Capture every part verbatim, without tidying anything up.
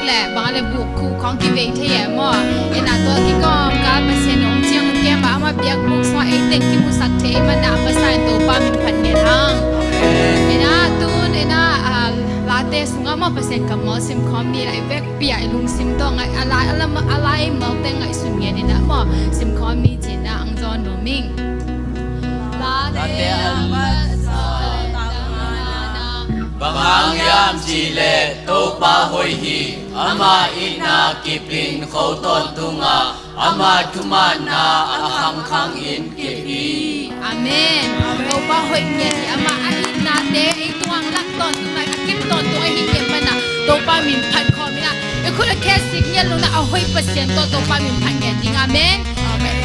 le bang le buk khuh khawng kivei thei e maw. Ina tua kikawm kal Pasian hong ciang kem a, ama biakbuk sungah ei teng kimusak thei ei mana, a masa in Topa min phat ngen hang. Ina tun ina, ah, Late sungah maw Pasian kammal simkhawm ni la, i vekpi ah i lungsim tawh ngaih, a lai, a lam, a lai mawlte ngaihsun ngen ina maw simkhawm ni cina ang zawn lo ming. Late a mat sa. Bang hang hiam cih leh Topa hoih hi, ama itna kip in kho tawntung a, ama thumanna a khangkhang in kip hi. Amen. Topa hoih ngiat hi, ama a itnate ei tungah lak tawntung a, a kip tawntung ahih manin Topa min phat khawm in a, i khut a khe sik ngiat lo in a, a hoih Pasian tawh Topa min phat ngiat ding. Amen. Amen.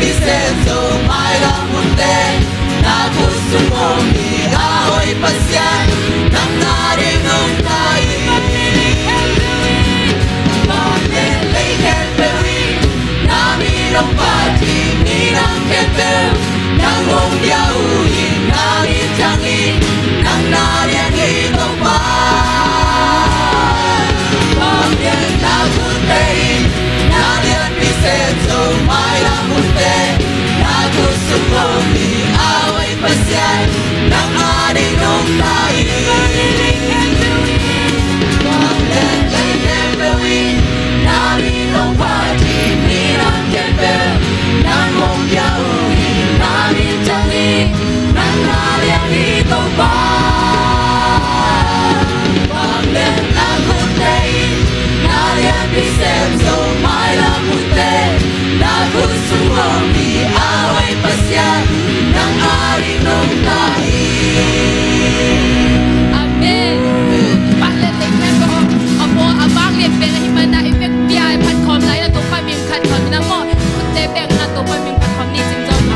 Pisenzo mailam hunte, na khutsung om hi a hoih Pasian, nang na ding nungta hi. Vanglian lei khempeuh in na min hong phat hi, minam khempeuh nang hong pia uh hi, na min thang hi, nang na lian hi Topa. Vanglian na khutte in na lian pisenzo mailam hunte, na khutsung om hi a hoih Pasian, nang na ding nungta hi. Vanglian lei khempeuh in na min hong phat hi, minam khempeuh nang hong pia uh hi, na min thang hi, nang na lian hi Topa. Vanglian na khutte in na lian pisenzo mailam hunte, na khutsung om hi a hoih Pasian, nang na ding nungta hi. Amen. Vanglian lei khempeuh, a pawl a vanglian pen ahih manin i vekpi-a i phat khawm lai-in Topa min phat khawm ni maw. Khutte bengin Topa min phat khawm ni, cing zaw ni.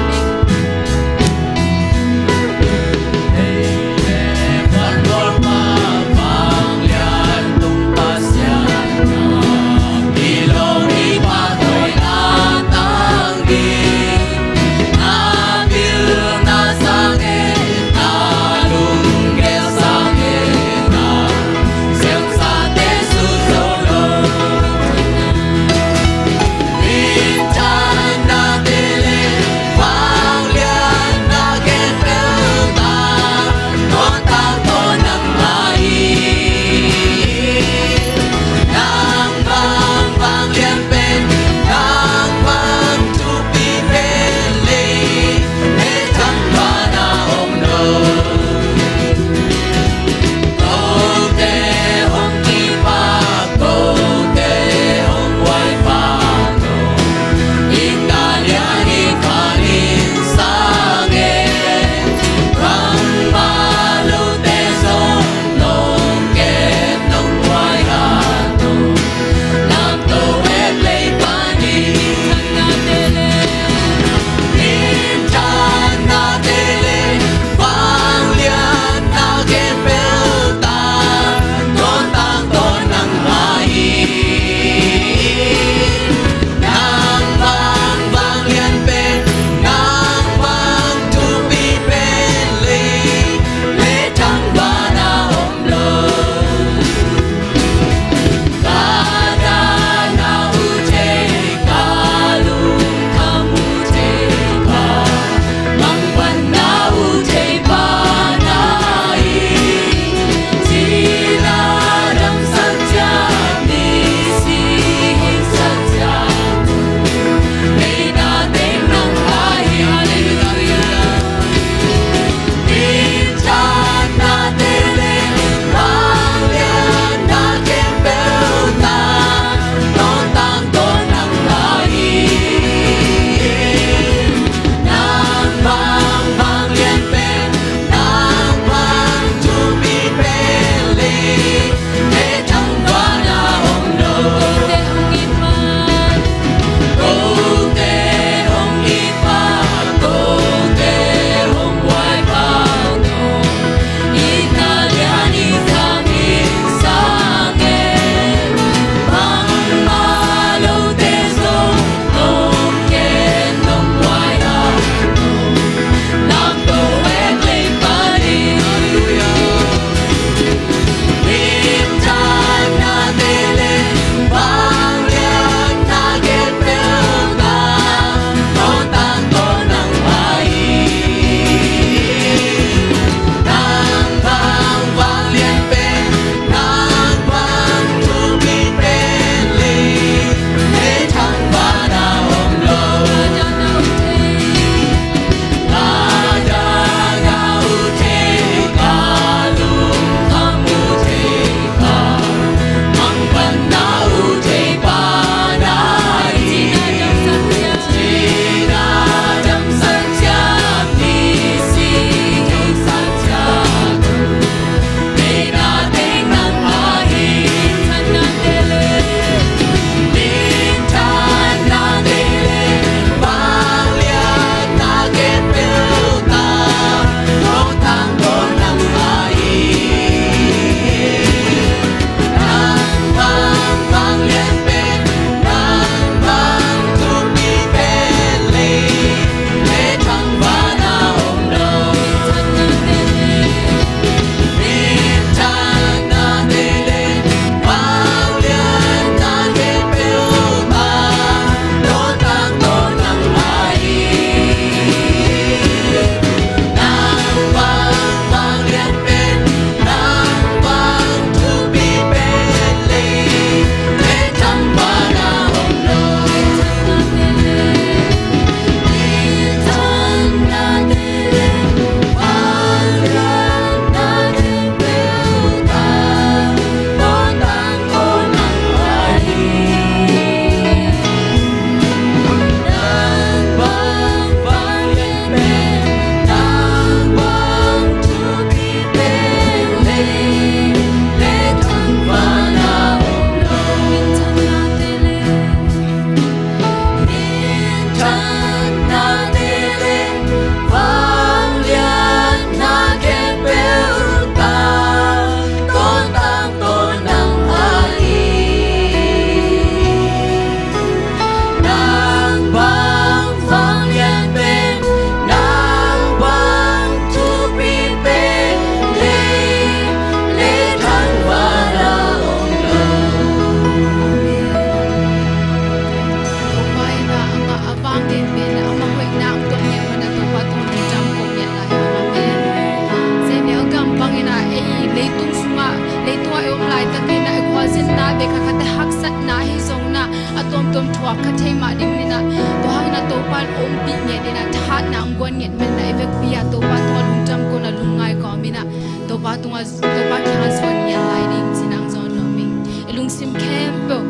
Bek khat khat te haksatna hi zong na, a tuamtuam thuak kha thei mah ding ni na. Tua hangin a Topa in ompih ngiat ding na, thahatna hong guan ngiat man na, i vekpi a Topa tungah lungdam ko na, lungngai ko mi na. Topa tungah, Topa kiangah zuan ngiat lai ding ci nang zong nuam ing. I lungsim khempeuh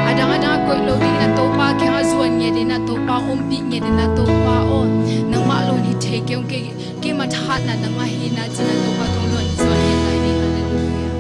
a dang a dang a koih lo ding na, Topa kiangah zuan ngiat ding na, Topa ompih ngiat ding na, Topa aw, nangmah lo in hi thei kei ung, kei, keima thahatna nangmah hi na ci na, Topa tungah zuan ngiat lai ding. Halleluiah.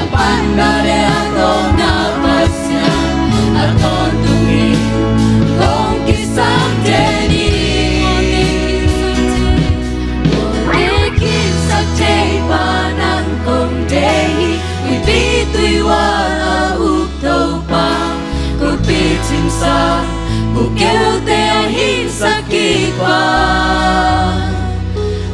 A panna le a tawpna Pasian, a tawntung in kong kisam den hi. Kong deih khinsak thei pa nang kong deih hi. Kuipi tuihual a uk Topa, kuipi cingsa, kukeuhte a hingsak kik pa,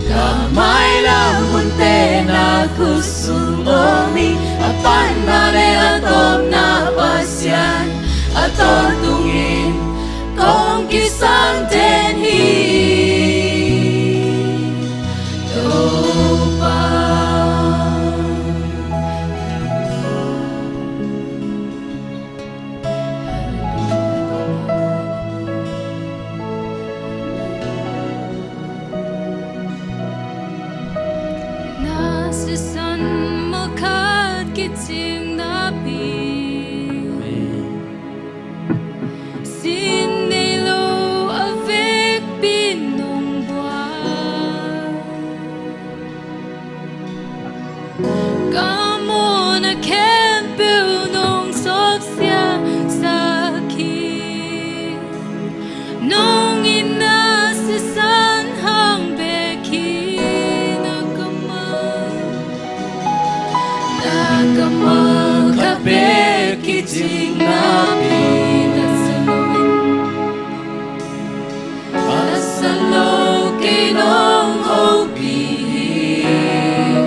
ka mailam hunte na khut sung om hi. A panna le a tawpna Pasian, a tawntung in kong kisam den hi. Topa. Na sisan malkhat kicing napi, sin nei lo a vekpi nong buai. Ka mawhna khempeuh nong sawpsiasak hi. Nong itna sisan hang bek hi. Na kammal, na kammal khat bek kicing napi, na sa lo in, ka sa lo kei nong hopih hi.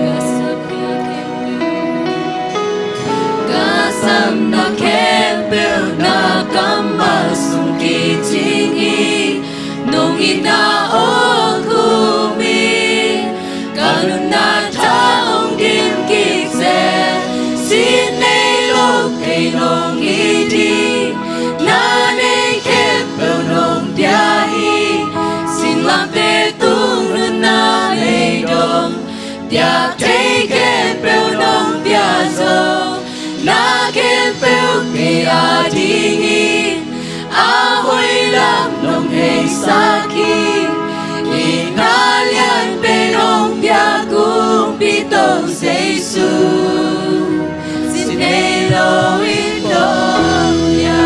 Ka sapna khempeuh, ka sapna khempeuh na kammal sung kicing hi. Nong itna hong khum hi. Ka nunna tha hong dim kik seh. Sin nei lo kei nong it hi. Na nei khempeuh nong pia hi. Singlamteh tung nunna nei dong, piak thei khempeuh nong pia zo. Na khempeuh kei a ding hi. A hoih lam nong heisak hi. Itna lianpen hong pia Kumpi Topa Jesu, sin nei lo in dong lian.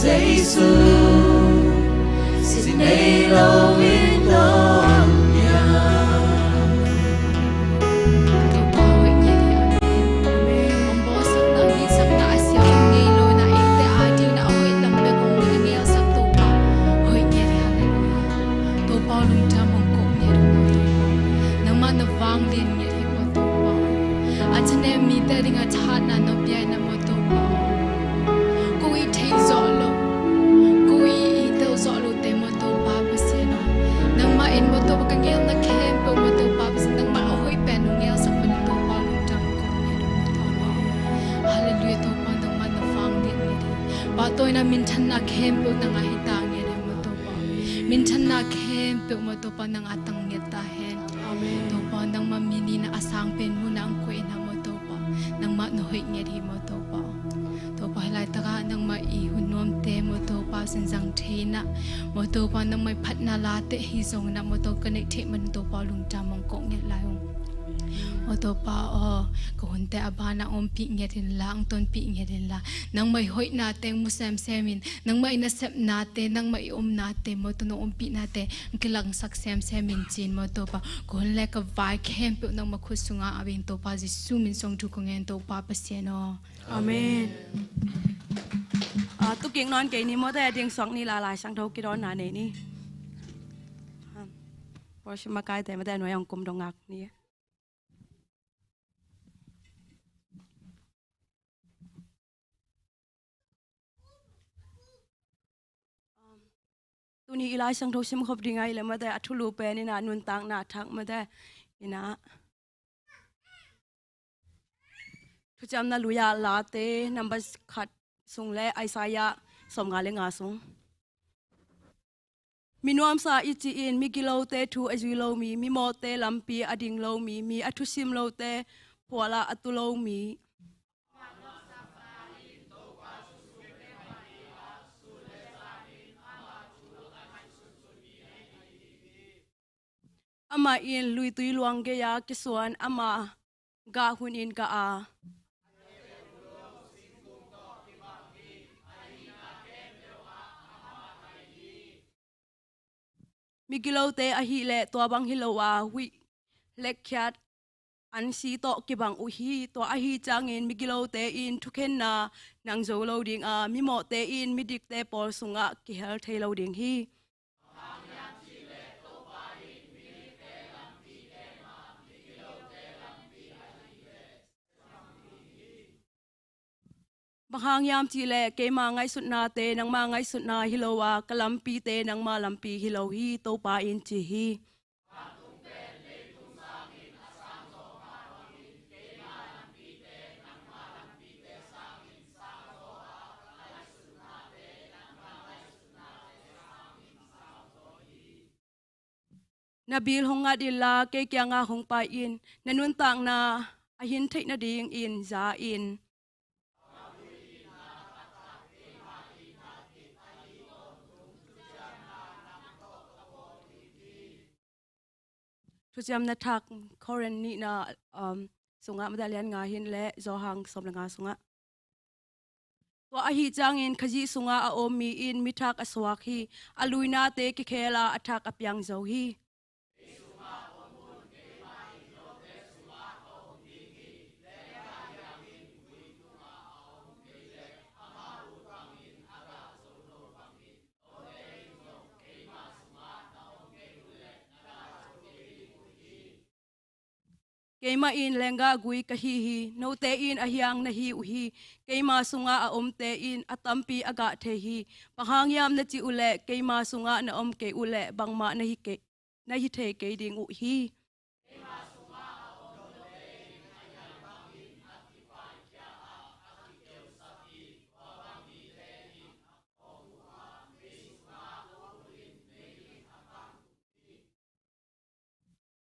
Jesu, sin nei lo in dawn hiam. Topa hoih ngiat hi, amen. Hong bawlsakna, hong itsakna a sia hong ngei lo in ah, eite adingin ah a hoih lam bek hong nei a ngelsak Topa hoih ngiat hi, halleluiah. Topa lungdam hong ko ngiat hi maw Topa. Nangmah na vanglian ngiat hi maw Topa. A thanem mite adingin a thahatna na pia in ah maw Topa. Ko it thei zawh lo, ko it i tel zawh lote maw Topa Pasian aw, nangmah in maw Topa ka ngelna khempeuh maw Topa Pasian, nangmah a hoih pen hong ngelsak manin Topa lungdam ko ngiat hi maw Topa. Halleluiah Topa, nangmah na vanglian ngiat hi. Pahtawina minthanna khempeuh nang a hi ta ngiat hi maw Topa. Minthanna khempeuh maw Topa nang a tang ngiat ta hen. Amen. Topa nangmah min in a sang pen mun ah hong koih in ah maw Topa. Nangmah na hoih ngiat hi maw Topa. Topa hih laitakah nangmah i hun nuamte maw Topa sin zang thei in ah maw Topa, nangmah i phatna late hi zongin ah maw Topa ka neih theih man Topa lungdam hong ko ngiat lai ung. Maw Topa aw, ka hunte a banah ompih ngiat inla, hong tonpih ngiat inla, nangmah i hoihnate hong mu semsem in, nangmah i nasepnate, nangmah i omnate maw Topa, nong ompihnate hong kilangsak semsem in ci-in maw Topa, ka hun le ka vai khempeuh nangmah khut sungah a beng Topa Jesu min suang thu ka ngen Topa Pasian aw. Amen. Ah, tukik nawn kei ni maw, te a ding suak ni la, Lai Siangtho kidawnna nei ni. Worship makaite maw, te a nuai hong kum dong ngak ni. Tuni i Lai Siangtho sim khop ding ahih leh maw, te a thulu pen in ah nuntakna thak maw, te in ah Thuciamna Lui ah Late number khat sung le Isaiah sawmnga le nga sung. Mi nuamsa i cih in migilote thu a zui lo mi, mimawhte lampi a ding lo mi, mi a thusim lote phualah a tu lo mi. Amah in luitui luang gei-a kisuan, ama gah hun in gah a, migilote ahih leh tua bang hi lo a, huih lekkhiat ansi tawh kibang uh hi. Tua ahi ciangin migilote in thukhenna nang zo lo ding a, mimawhte in midikte pawl sungah kihel thei lo ding hi. Bang hang hiam cih leh keima ngaihsutnate nangma ngaihsutna hi lo a, ka lampite nangma lampi hi lo hi, Topa in ci hi. Na bil hong ngat inla, kei kiangah hong pai in, na nuntakna a hin theih nadingin za in. Thuciamna thak Korin nihna, um, sungah maw, te a lian nga hi-in le Johan sawm le nga sungah. Tua ahi ciangin Khazih sungah a om mi in mithak a suak hi. A luinate kikhel a, a thak a piang zo hi. Keimah in lenggah gui ka hi hi, note in a hiang na hi uh hi. Keima sungah a omte in a tampi a gah thei hi. Bang hang hiam na cih uh leh, keima sungah na om kei uh leh bangmah na hi kei, na hi thei kei ding uh hi.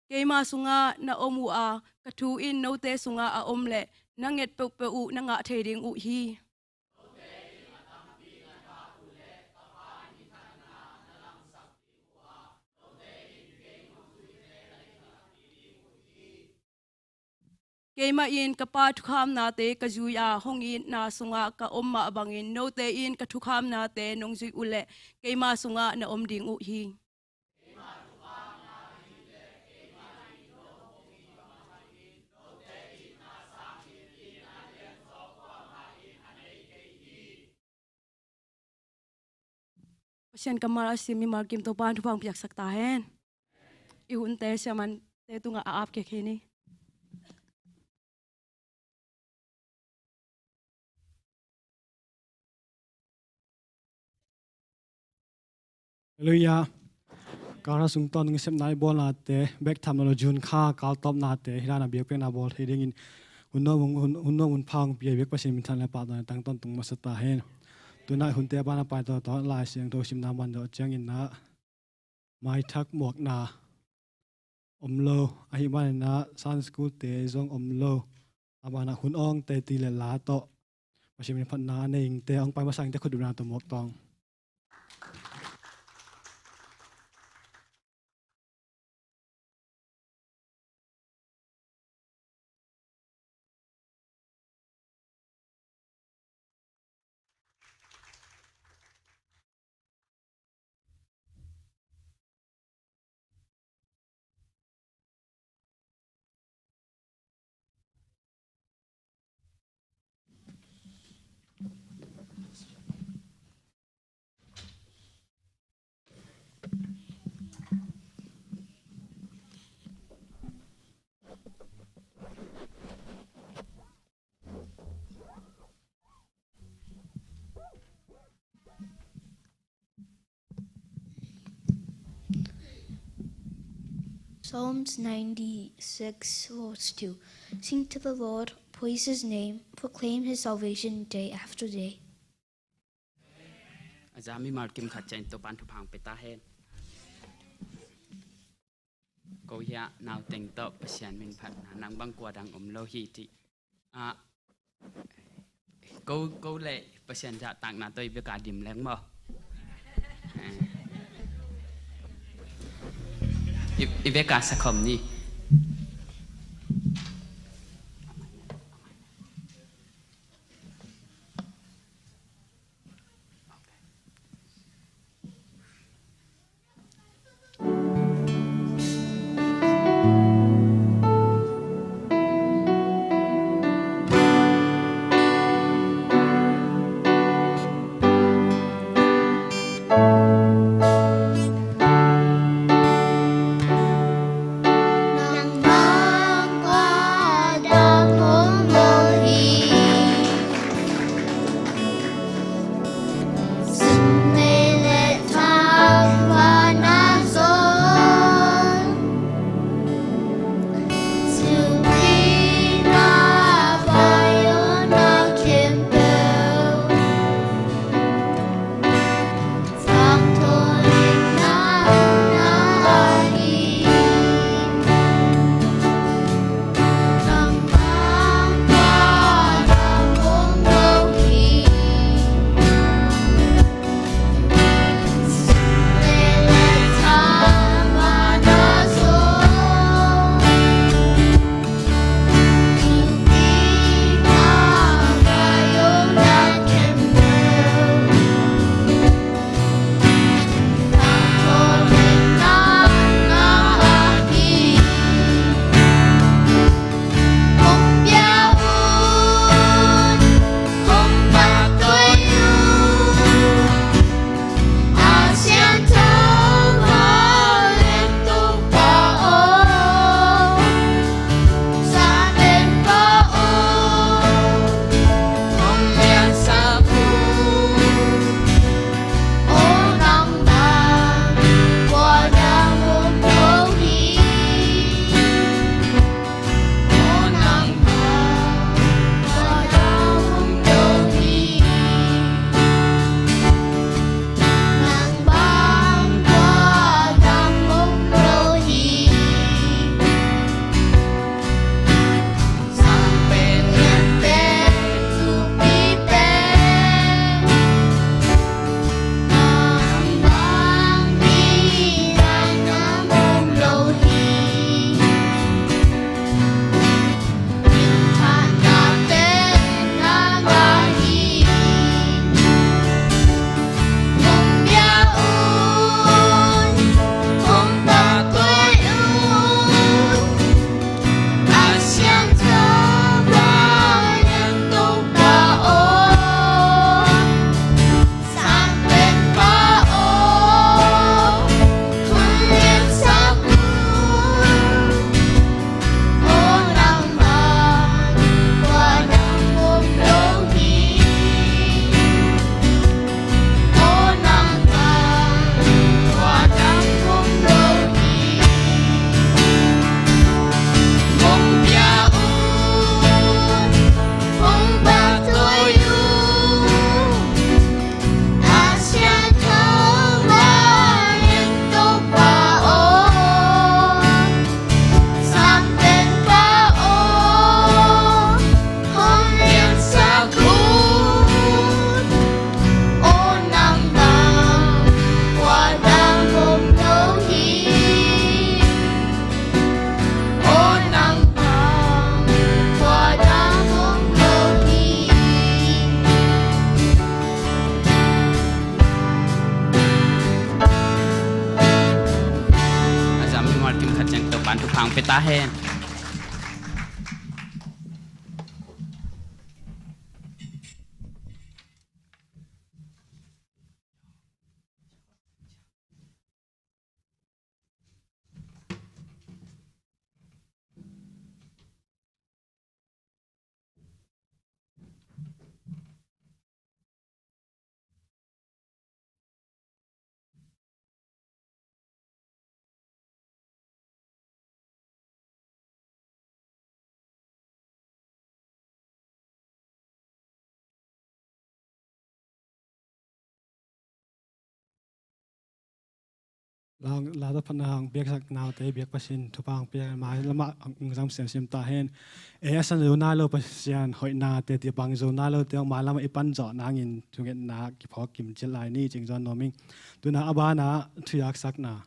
Keima sungah na om uh a, ka thu in note sungah a om leh na nget peuhpeuh uh na ngah thei ding uh hi. Keimah in ka Pa thukhamnate ka zui a, hong itna sungah ka om mah bangin note in ka thukhamnate nong zuih uhleh keima sungah na om ding uh hi. Pasian kammal a sim mimal kim Topa'n thupha hong piaksak ta hen. I hunte siamante tungah a ap kik hi ni. Halleluiah. Kal khat sung tawh nong sepna i bawlnate bek tham lo, June kha kal tawpnate hi dan a biakpiakna bawl thei dingin hun nuam hun, hun nuam hun pha hong pia i biak Pasian minthanna le pahtawina tangtawn tung masa ta hen. Tuna i hunte a pan a pai tawh tawh Lai Siangtho simna man zawh ciangin ah maithak muakna om lo, ahih manin ah Sunday school te zong om lo. A ban ah hun awngte ti le la tawh Pasian min phatna a nei ingte, hong pai masa ingte khut beng na tawh muak tawng. Psalms ninety-six, verse two. Sing to the Lord, praise his name, proclaim his salvation day after day. A za mimal kim khat ciangin Topa'n thupha hong pia ta hen. Ko hiah nauteng tawh Pasian min phatna nang bang kua dang om lo hi ti. Ah, ko, ko le Pasian zahtakna tawh i bek a dim leng maw? Eh. I, i bek a sakhom ni. Khat ciang Topa'n thupha hong pia ta hen. Lata phatna hong piaksak naute biak Pasian thupha hong pia, mai lamah hong zam semsem ta hen. Ei a san zo nai lo Pasian hoihnate, tepang zo nai lote hong mai lamah i pan zawh nangin thungetna kiphawk kim ciat lai ni. Cing zawn nuam ing. Tuna a banah thuzaksakna.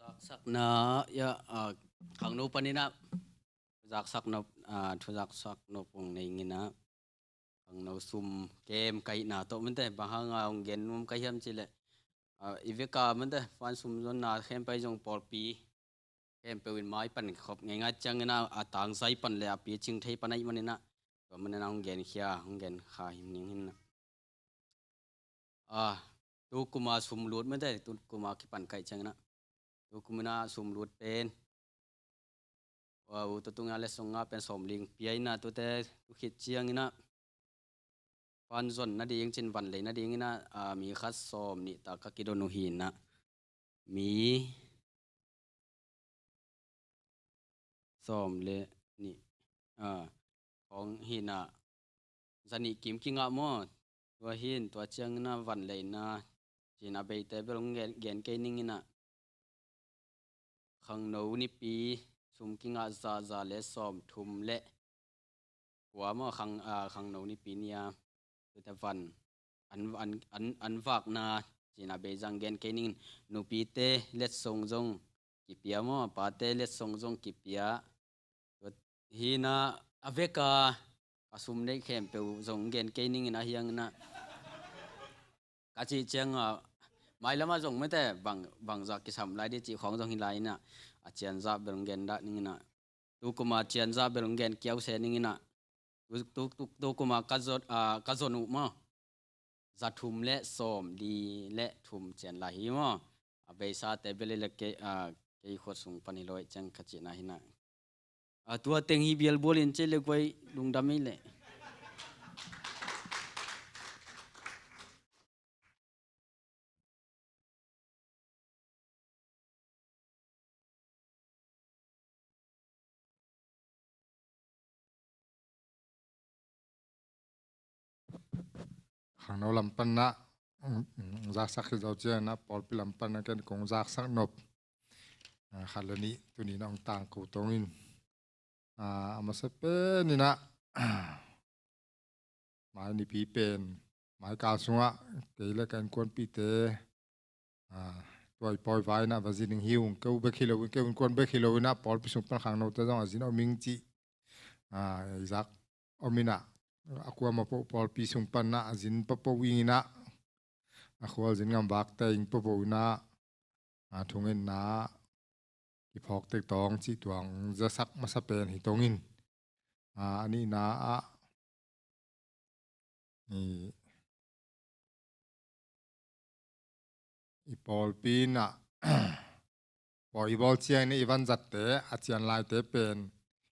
Thuzaksakna, ya, ah, khangno panin ah thuzaksakna, ah, thuzaksakna pong nei ngin ah, khangno sum kem ka hihna tawh mante, bang hanga hong gen nuam ka hiam cih leh, ah, i veka mante, fan sum zonna khempeuh zong pawlpi khempeuh in mai pan khop ngeingai ciangin ah, a tangzai pan le a picing thei pan ahih manin ah, tua manin ah hong genkhia, hong genkha hi ning in ah. Ah, tu kuma sum lut mante, tu kuma kipan ka hih ciangin ah, tu kum in ah sum lut pen, ah, u tu tunga le song nga pen sawm ling pia in ah, tute tu khit ciangin ah, pan zon nading cin van lei nadingin ah, ah, mi khat sawm nih tak ka kidon uh hi in ah, mi sawm le nih, ah, hong hi in ah, za nih kim kingah maw? Tua hi in, tua ciangin ah van lei na cin a beite bel hong gen, gen kei ning in ah, khangno nipi sum kingah za, za le sawm thum le kua maw, khang, ah, khangno nipi ni a, tute van an, an, an, an vakna cin a bei zong gen kei ning in, nupite letsong zong kipia maw, pate letsong zong kipia. Tua hi in ah, a veka a sum neih khempeuh zong gen kei ning in, a hiang in ah ka cih ciang ah, mai lamah zong mate bang, bangzah kisam lai ding cih khawng zong hi lai in ah, a cianzah bel hong gen dah ning in ah, tu kuma cianzah bel hong gen kiausia ning in ah, tu, tu, tu, tu kuma ka zon, ah, ka zon uh maw, za thum le sawm li le thum cian lai hi maw? A beisate bel le kei, ah, kei khuat sung pan hi lo ciang ka cihna hi in ah. Ah, tua teng hi bialbual in cih le guai lungdam hi leh. Khangno lam pan ah, um, um, zaksak hi zo ciang ah, pawlpi lam pan ah ken kong zaksak nop. Ah, khat le nih tuni in ah hong tangko tong in. Ah, a masa pen in ah, mai nipi pen, mai kal sungah kei le ka innkuanpihte, ah, tua i pawi vai in ah va zin ing hi ung, keu bek hi lo in, keu innkuan bek hi lo in ah, pawlpi sung pan khangnote zong a zin om ing cih, ah, i zak om in ah, a kuamah poh pawlpi sung pan ah a zin papoh ing in ah, a khualzin ngamvakte ing papoh in ah, ah, thungetna kiphawk tek tawng cih tua hong zasak masa pen hi tong in. Ah, a nihna ah, i, i pawlpi in ah, pawi i bawl ciang in ah i vanzatte, a cian laite pen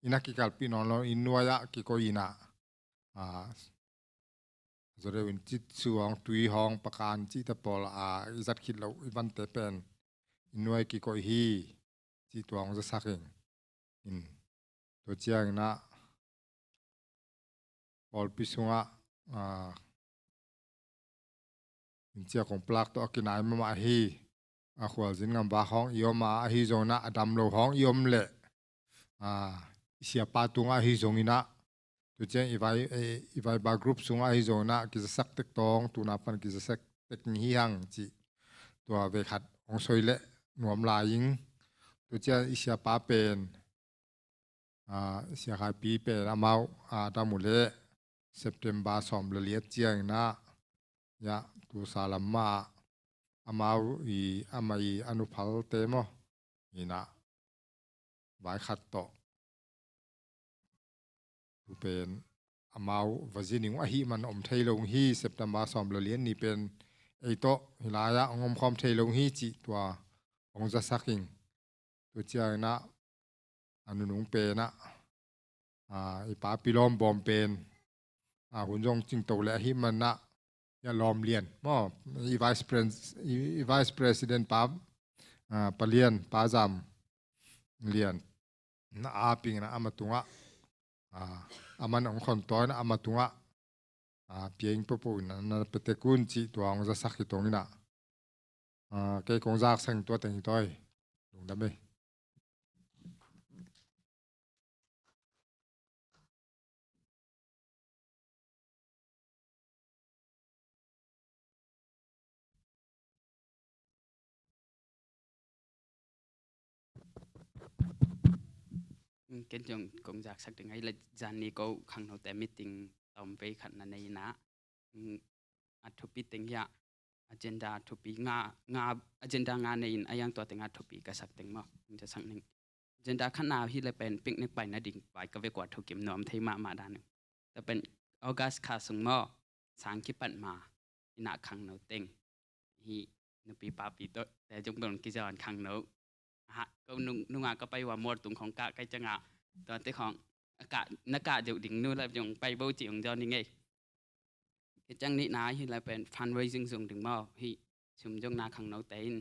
inn ah kikalpih nawn lo, inn nuai ah kikoih in ah, ah, zaw deuh in citsu hawng, tui hawng, pakan cihte pawl, ah, i zat khit loh i vante pen inn nuai kikoih hi, cih tua hong zasak ing. In, tua ciang in ah pawlpi sungah, ah, in ciah kong plak tawh a kinai mahmah hi. A khualzin ngamvak hawng i om a, ahi zong in ah a dam lo hawng i om leh, ah, i siapa tungah ahi zong in ah, tu ciang i vai, eh, i vaiba group sungah ahi zong in ah kizasak tek tawng, tuna pan kizasak tek hi hang cih tua vei khat hong soi leh nuam lai ing. Tua ciang i siapa pen, ah, Sia Khai Pi pen amau, ah, dam uh leh September sawm le liat ciangin ah, ya, tu sa lam mah amau i, amah i a nuphalte maw, in ah vai khat tawh. Tu pen amau va zin ing, ahih man om thei lo hi, September sawm le liat ni pen ei tawh hih lai-ah hong omkhawm thei lo hi cih tua hong zasak ing. Tua ciangin ah a nunung pen ah, ah, i pa Pi Lawm Bawm pen, ah, hun zong cingto leh ahih man ah, ya, Lawm Lian maw, i vice pres-, i, i vice president pa, ah, Pa Lian, Pa Zam Lian, na a ping na ama tungah, ah, aman hong khontawi na ama tungah, ah, pia ing, popo in na pia tek un cih tua hong zasak hi tong in ah, ah, kei kong zaksak tua teng hi tawi. Lungdam ei. Ken zong kong zaksak ding hi leh, zan ni ko khangnote meeting tawm vei khat na nei in ah, a thupi teng hiah agenda thupi nga, nga, agenda nga nei in, a yang tua teng a thupi ka sak teng maw, in tua sak ning. Agenda khatna hi leh pen picnic paina ding vai ka vekua thukim nuam thei mahmah dan. Tua pen August kha sung maw, sang kipat ma in ah khangno teng hi, nupi papi tawh te zong bel kizawn khangno. Ha, ko nung, nunga ka pai ua Mualtung khong kah kai ciangah, tuate khong a kah, na kah deuh ding nu la zong pai bo cih hong zawn hi ngei. Kei ciang nihna hi leh pen fundraising zong ding maw, hi sum zong na khangnote in,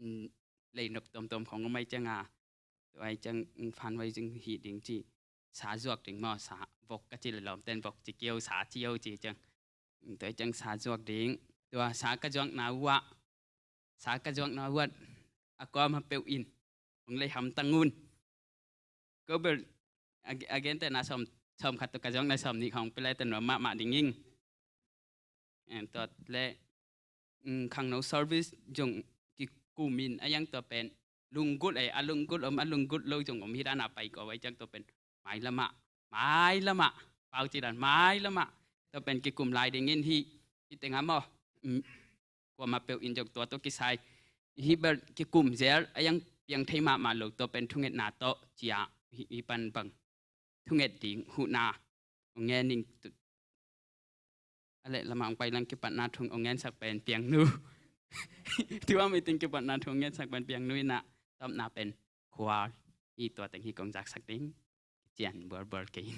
mm, lei nok tuamtuam khong om ai ciangah, tua ai ciang, mm, fundraising hi ding ci, sa zuak ding maw, sa vok ka ci leh lawmten vok ci kiau, sa ciau ci ciang. Mm, tua ai ciang sa zuak ding, tua sa ka zuakna uah, sa ka zuakna uah a kuamah peuh in hong lei hamtang un. Ko bel a, a gente na sawm, sawm khat tawh ka zuakna sawm nih khong pia leh tua nuam mahmah ding ing. En tua leh, mm, khangno service zong kikum in a yang tua pen lunggulh ei, a lunggulh om, a lunggulh lo zong om hi dan a pai ko ai ciang tua pen mailamah, mailamah, pau ci dan mailamah tua pen kikum lai ding in hi, hi teng ah maw, mm, kuamah peuh in zong tua tawh kisai hi bel kikum zel, a yang piang thei mahmah lo tua pen thungetna tawh cia hi, hi pan bang thunget ding huhna hong ngen ning. A leh lamah hong pai lang kipatna thu hong ngensak pen piangnu. Tua meeting kipatna thu hong ngensak pen piangnu in ah, tawpna pen khua hi, tua teng hi kong zaksak ding. Cian bualbual kei.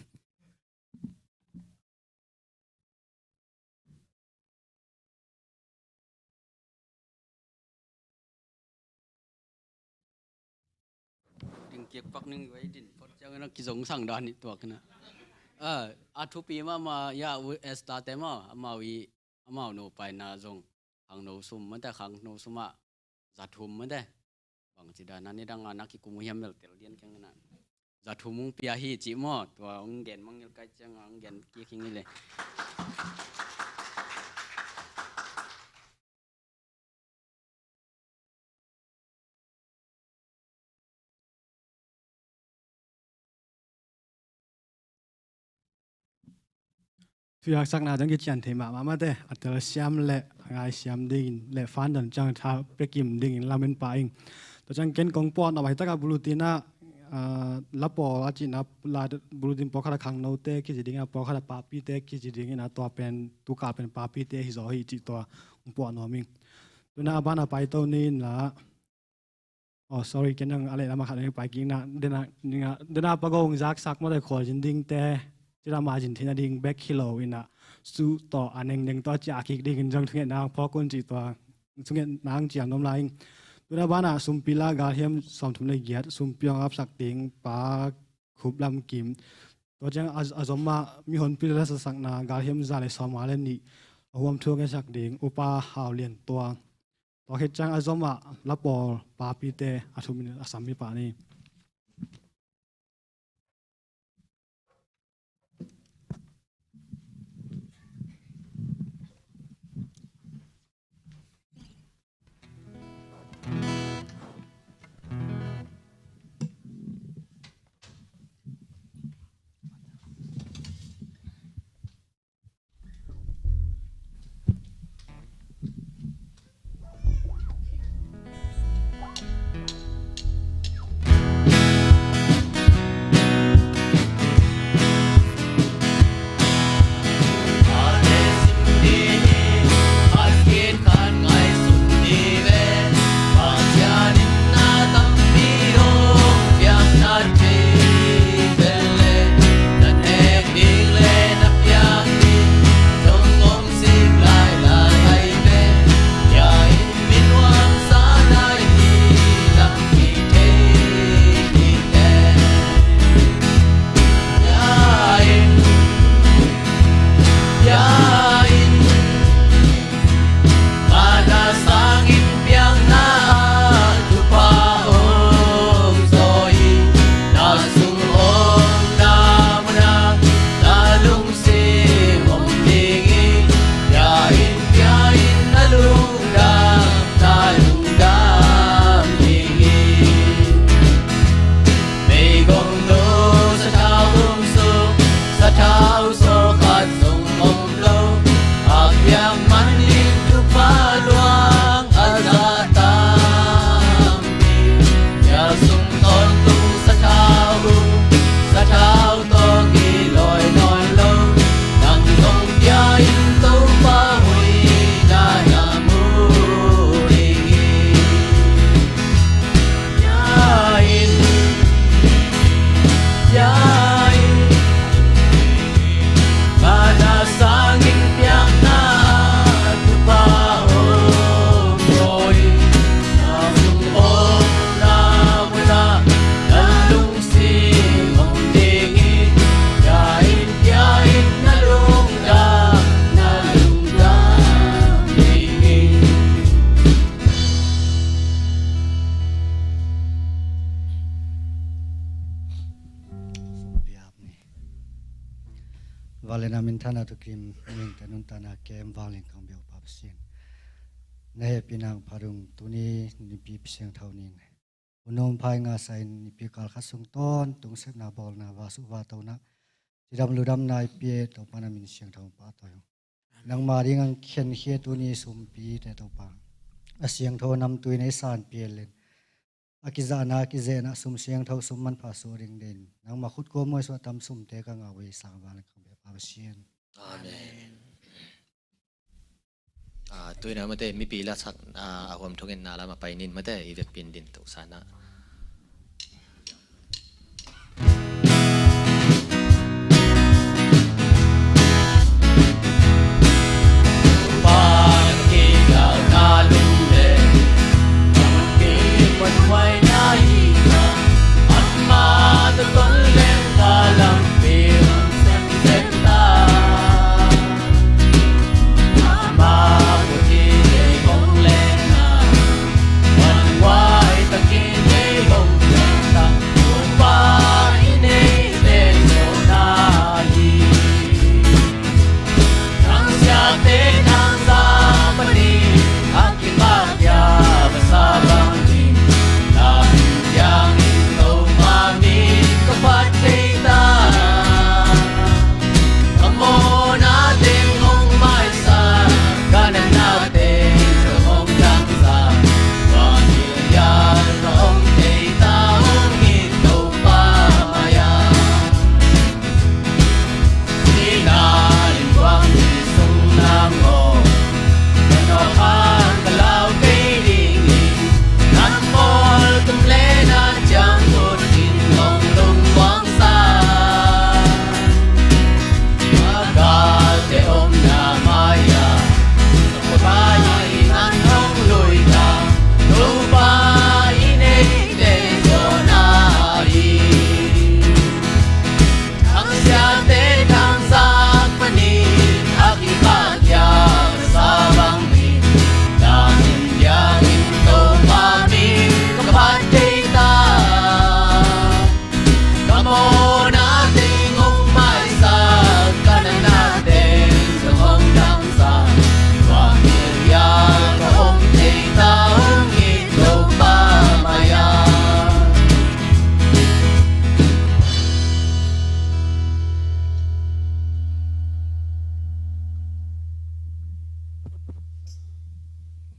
Ding kiak pak ning vai din phot ciang na kizong sang dan hi tuak na. Ah, a thupi mahmah ya, u Esther te maw, amau i, amau no paina zong khangno sum mate, khangno sum ah za thum mate. Bang ci dan a ni dang a na kikum uh hiam mel tel dian keng na. Za thum hong pia hi ci maw, tua hong gen mangngilh kai ciang a hong gen kik hi ngei le. Thuhilhaksakna zong kician thei mahmah mate, a telsiam le a ngaisiam dingin le fan don ciang tha pia kim dingin lamen pah ing. Tua ciang ken kong puah nuam ahi takah bulletin ah, ah, la pawl a cihna la bulletin pawlkhat ah khangnote kici dingin, a pawlkhat ah papite kici dingin, a tua pen tuka pen papite hi zaw hi cih tua kong puah nuam ing. Tuna a ban a paito ni in la. Oh, sorry, ken zong a leh lam a khat ning pai kik na, dena, ninga, dena pa gong zaksak mawte khualzin dingte, cila mazin theihna ding bek hi lo in ah, su tawh a nengdeng tawh a ciah kik dingin zong thungetna hong phawk un cih tua, thungetna hong ciam nuam lai ing. Tuna banah sumpi la galhiam sawmthum le giat, sumpi hong apsak ding Pa Khup Lam Kim. Tua ciang a, a zom ah mihonpi le lasasakna galhiam za le sawmnga le nih, a huam thu hong ngetsak ding Upa Hau Lian Tuang. Tua khit ciang a zom ah la pawl papite a thum in a sam hi pah ni. Vanglian a minthanna thukim, mihingte nuntakna kem vanglian kong biak Pa Pasian, na hehpihna hong phat ung. Tuni nipi siangtho ni-in, hun hong phai ngasa-in nipi kal khat sung tawntung sepna bawlna, vasuh vatona, cidam ludamna i pia Topa, na min siangtho hong pahtawi ung. Nangma ding hong khenkhia tuni sumpite Topa, a siangtho namtui na i sanpih leh, a kizahna a kizehna sum siangtho, sum manpha suah ding deih in, nangma khut kua muaisuah tam sumte ka ngah uh hi. Sang vanglian kong biak Pa Pasian. Amen. Ah, tu-in ah mate, mipi lasak, ah, a huam thongin na lam a pai ni-in mate, i vekpi-in din tohsa na.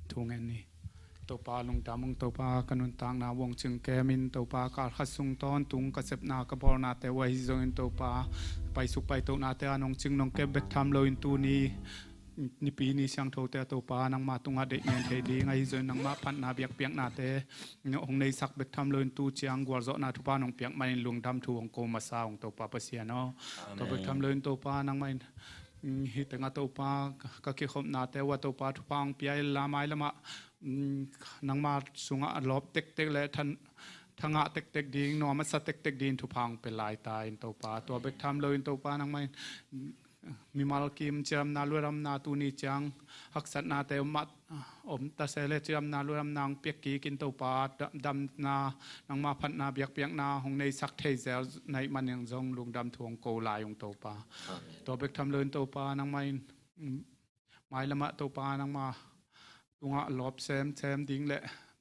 Thungen ni. Topa lungdam ung Topa, ka nuntakna uh hong cingkemin Topa, kal khat sung tawntung ka sepna ka bawlnate uh ahi zongin Topa, paisuk paitohnate an hong cing nong kep bek tham loin tuni nipi ni siangthote ah Topa, nangma tungah deih ngen thei ding ahi zongin nangma phatna biakpiaknate hong neisak bek tham loin tu ciang gualzawhna thupha nong piak manin lungdam thu hong ko masa ung Topa Pasian aw. Tua bek tham loin Topa, nangmah in, mm, hih tengah Topa, ka, ka kikhopnate uh ah Topa thupha hong pia inla, mailamah, mm, nangma sungah a lawp tektek le than, thangah tektek ding, nuam a sa tektek ding thupha hong pia lai ta in Topa. Tua bek tham loin Topa, nangmah in, mm, mimal kim cidamna luahdamna tuni ciang haksatnate om mah, om ta se le cidamna luahdamna hong piak kik in Topa, da-, damna, nangma phatna biakpiakna hong neisak thei zel na hih manin zong lungdam thu hong ko lai ung Topa. Amen. Tua bek tham loin Topa, nangmah in, mm, mailamah Topa, nangma tungah lawp semsem ding le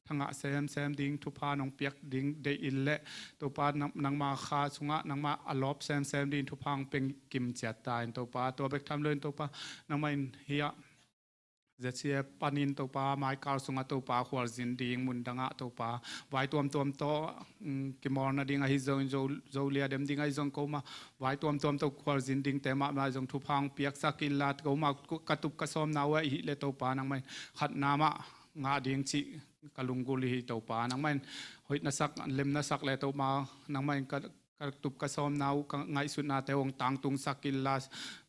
thangah semsem ding thupha nong piak ding deih in le Topa, nang, nangma kha sungah nangma a lawp semsem ding thupha hong pia kim ciat ta in Topa. Tua bek tham loin Topa, nangmah in hiah Z C F panin Topa, maikal sungah Topa, khualzin ding mundangah Topa, vai tuamtuam tawh, mm, kimawl nading ahi zongin, zo, zo lia dem ding ahi zong, ko mah vai tuamtuam tawh khualzin dingte mahmah zong thupha hong piaksak inla, ko mah ka tup ka sawmna uh ahih leh Topa, nangmah in khatna mah ngah ding cih ka lunggulh hi Topa. Nangmah in hoih na sak, lem na sak le Topa, nangmah in ka, ka tup ka sawmna uh, ka ngaihsutnate uh hong tangtungsak inla,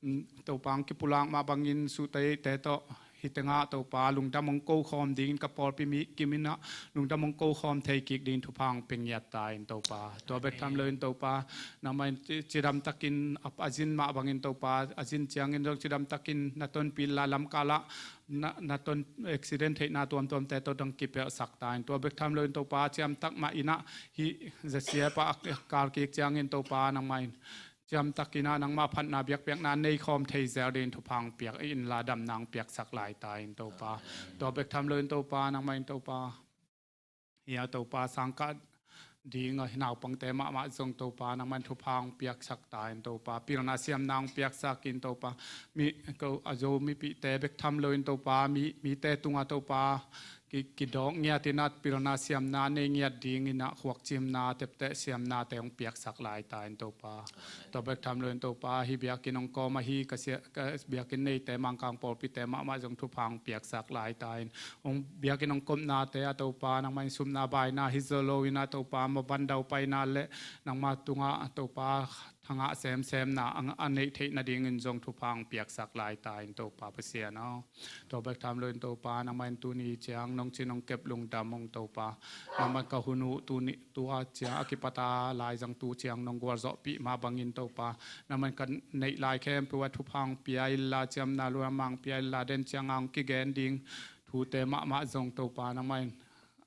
mm, Topa, hong kipulak mah bangin suhte te tawh hih tengah Topa, lungdam hong ko khawm dingin ka pawlpi mi kim in ah lungdam hong ko khawm thei kik dingin thupha hong pia ngiat ta in Topa. Tua bek tham loin Topa, nangmah in ci-, cidam takin a, a zin mah bangin Topa, a zin ciangin zong cidam takin na tonpih inla, lamkal ah na, na ton accident theihna tuamtuamte tawh dong kipelhsak ta in. Tua bek tham loin Topa, ciamtak mah in ah hih Z C F ah a kal kik ciangin Topa, nangmah in ciamtakin ah nangmah phatna biakpiakna nei khawm thei zel dingin thupha hong piak inla, damna hong piaksak lai ta in Topa. Tua bek tham loin Topa, nangmah in Topa, hia Topa, sangkah ding a naupangte mahmah zong Topa, nangmah in thupha hong piaksak ta in Topa, pilna siamna hong piaksak in Topa, mi, ko, a Zo mipite bek tham loin Topa, mi, mite tungah Topa, ki, kidawk ngiat in ah pilna siamna nei ngiat dingin ah khuakcimna, tepteh siamnate hong piaksak lai ta in Topa. Tua bek tham loin Topa, hih biakinn hong kawm ahi ka sia, ka biakinn neite, Mangkang pawlpite mahmah zong thupha hong piaksak lai ta in. Hong biakinn hong kopnate ah Topa, nangmah in supna baina hi zo loin ah Topa, maban daupaina le nangmah tungah Topa, thangah semsemna a, a neih theih nadingin zong thupha hong piaksak lai ta in Topa Pasian aw. Tua bek tham loin Topa, nangmah in tuni ciang nong cin hong kep lungdam ung Topa. Nangmah in ka hun uh tuni, tu a ciang a kipat a laizang tu ciang nong gualzawhpih mah bangin Topa, nangmah in ka neih lai khempeuh ah thupha hong pia inla, ciamna lua mang pia inla, den ciang a hong kigen ding thute mahmah zong Topa, nangmah in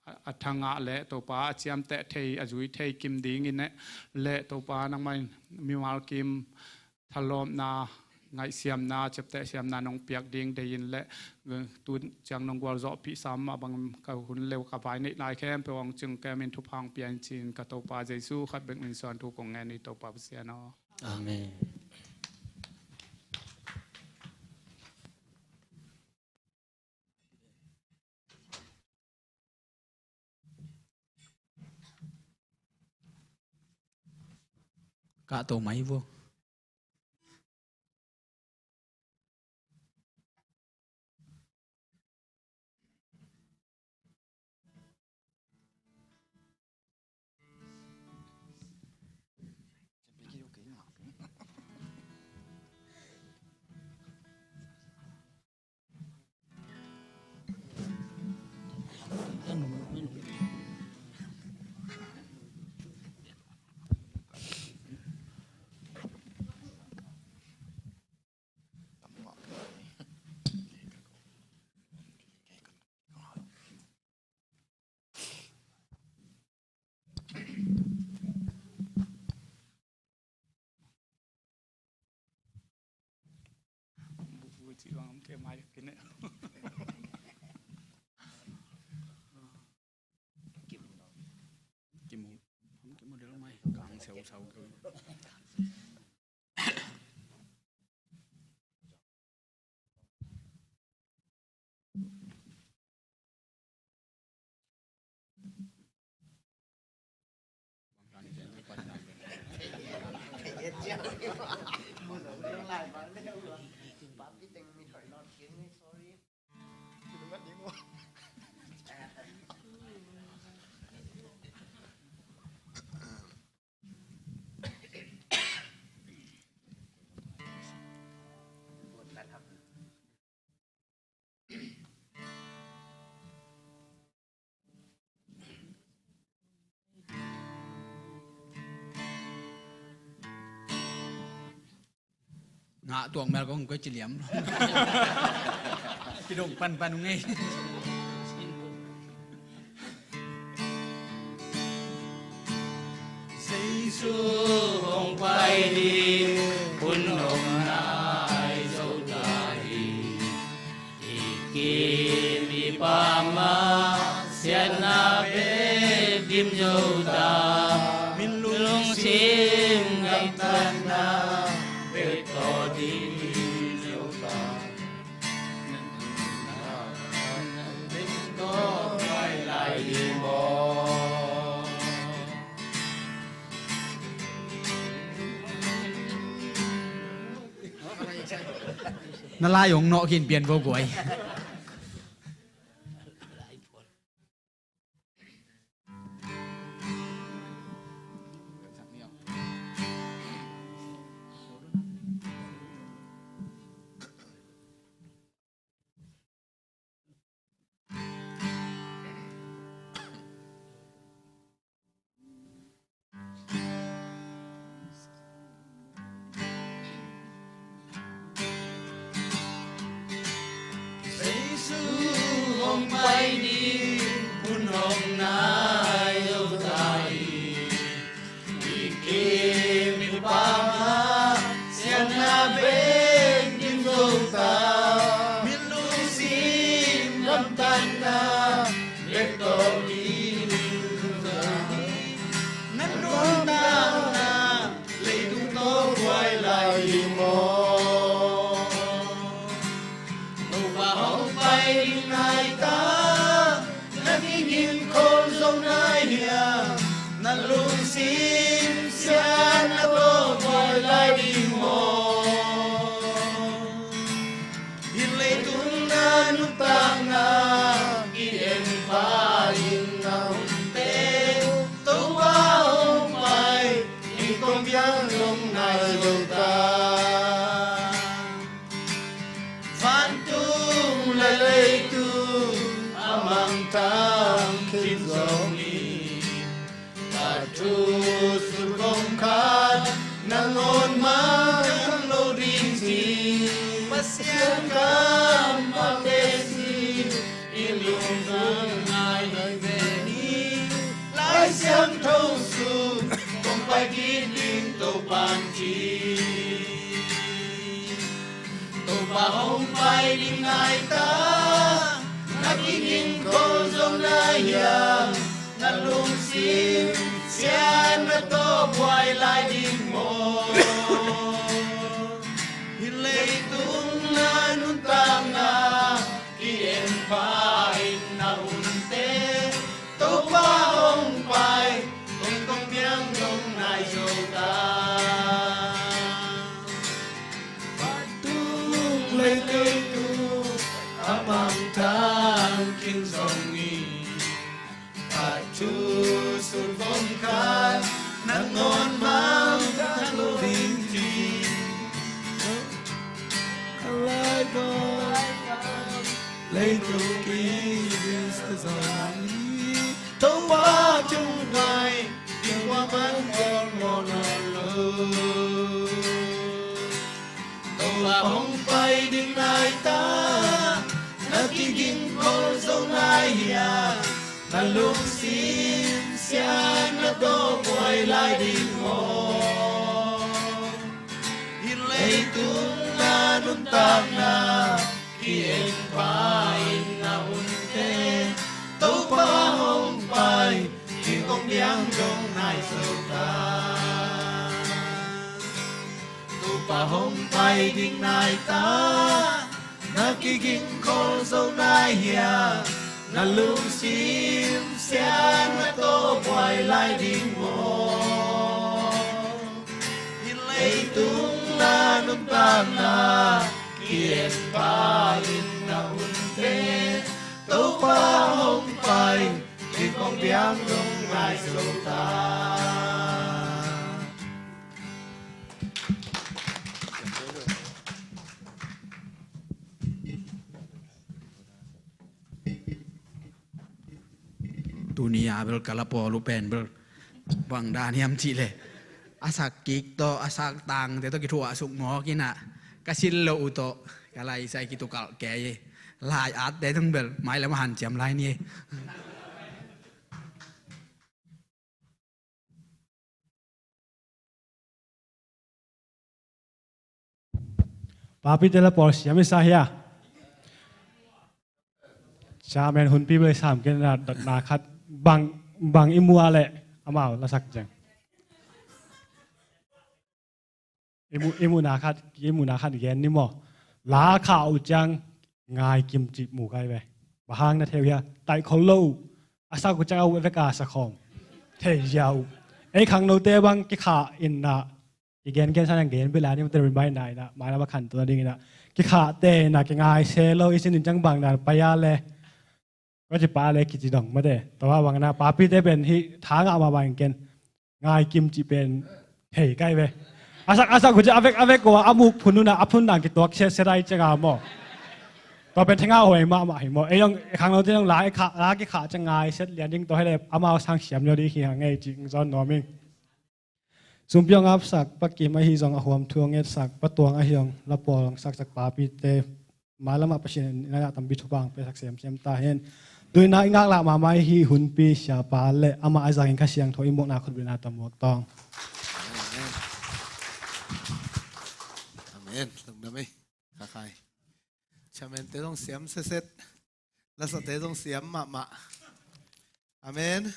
a, a thangah le Topa, a ciamteh thei, a zui thei kim dingin eh le Topa, nangmah in mimal kim thalawpna, ngaihsiamna, ciapteh siamna nong piak ding deihin le, eh, tu ciang nong gualzawhpih sam mah bang ka hun le ka vai neih lai khempeuh hong cing kemin thupha hong pia in ci-in ka Topa Jesu khat bek min suan thu kong ngen hi Topa Pasian aw. Amen. Kahto mai vo. Kimu, kimu del mai, kang sau sau keu. Ngah tuak mel kong koi ci liam. Kidong panpan ung ei. Jesu hong pai ding hun om nai zo ta hi. I kim i pam a siatna pek dim zo ta. Min lungsim gamtatna pek tawh dim zo ta. Na lai ong nawh khin pian vo guai. Nai hiam, na lungsim siatna tawh buai lai ding maw? Hih leitung na nuntakna ki-en pha in na hunte, Topa hong pai, inn kong biang dong nai zo ta. Vantung le leitung a mangthang khin zong hi, ka thu sut kong khat nangawn mangthang lo ding ci. Pasian kammal te ci, i lungtang ngai ngai ve ni. Lai Siangtho sung kong pai kik ding Topa'n ci. Topa hong pai ding nai ta, na kigingkhol zo nai hiam, na lungsim siatna tawh buai lai ding maw? Hih leitung na nuntakna ki-en pha in na hunte, Topa hong pai, inn kong biang dong nai zo ta. Vantung le leitung a mangthang khin zong hi, ka thu sut kong khat nangawn mangthang lo ding ci. Ka lai bang leitung ki ding sa zong hi, Topa thu ngai ding kua man ngawn ngawn lo. Topa hong pai ding nai ta, na kigingkhol zo nai hiam, na lungsim siatna tawh buai lai ding maw? Hih leitung na nuntakna ki-en pha in na hunte, Topa hong pai, inn kong biang dong nai zo ta. Topa hong pai ding nai ta, na kigingkhol zo nai hiam, na lungsim siatna tawh buai lai ding maw? Hih leitung na nuntakna ki-en pha in na hunte, Topa hong pai, inn kong biang dong nai zo ta. Tuni a bel ka la pawl uh pen bel bang dan hiam cih leh, a sak kik tawh a sak tangte tawh kithuah suk mawk in ah, ka silh loh uh tawh ka laisai kitukalh kei hi. Lai atte tung bel mailam a hanciam lai ni hi. Papite la pawl siam i sa hia? Chairman hunpi bel sam kei na, dotna khat bang, bang i muh a leh amau la sak ciang. I mu, i muhna khat, i muhna khat gen ni maw? La khah uh ciang ngai kim cih mu kai ve. Bang hang na thei uh hia? Taih khol lo uh. A sak uh ciang a uh vek a sa khawm. Thei zia uh. Ei khangnote bang kikhah in na, kigen gen sa na gen bel a ni mate remind na in na, mailam a khanto na ding in na. Kikhahte in na kingai se lo, i sin in ciang bang na pai a leh. Ka ci pa le kici dong mate. Tua bang na papite pen hih tha ngah mahmah in ken. Ngai kim cih pen thei kai ve. A sak, a sak uh ciang a vek, a vek uh a, a muk phun uh na, a phun dang kituak siasia dai ciang a maw. Tua pen thei ngah huai mahmah hi maw. Ei zong, ei khangnote zong la, ei khah, la kikhah ciang ngai siat lian ding tua hi leh amau sang siam lo ding hi hang ei cih zawn nuam ing. Sumpi hong apsak, Pa Kim ahi zong a huam thu hong etsak, Pa Tuang ahi zong la pawl hong saksak papite, mailam ah Pasian in a tampi thupha hong piasak semsem ta hen. Tu-in ah i ngaklah mahmah i hih hunpi siapa le amah a zangin Kha Siangtho i muakna khutbetna tawh muak tawng. Amen. Amen. Lungdam ei. Kha khai. Chairman te zong siam setset. Lasate zong siam mahmah. Amen.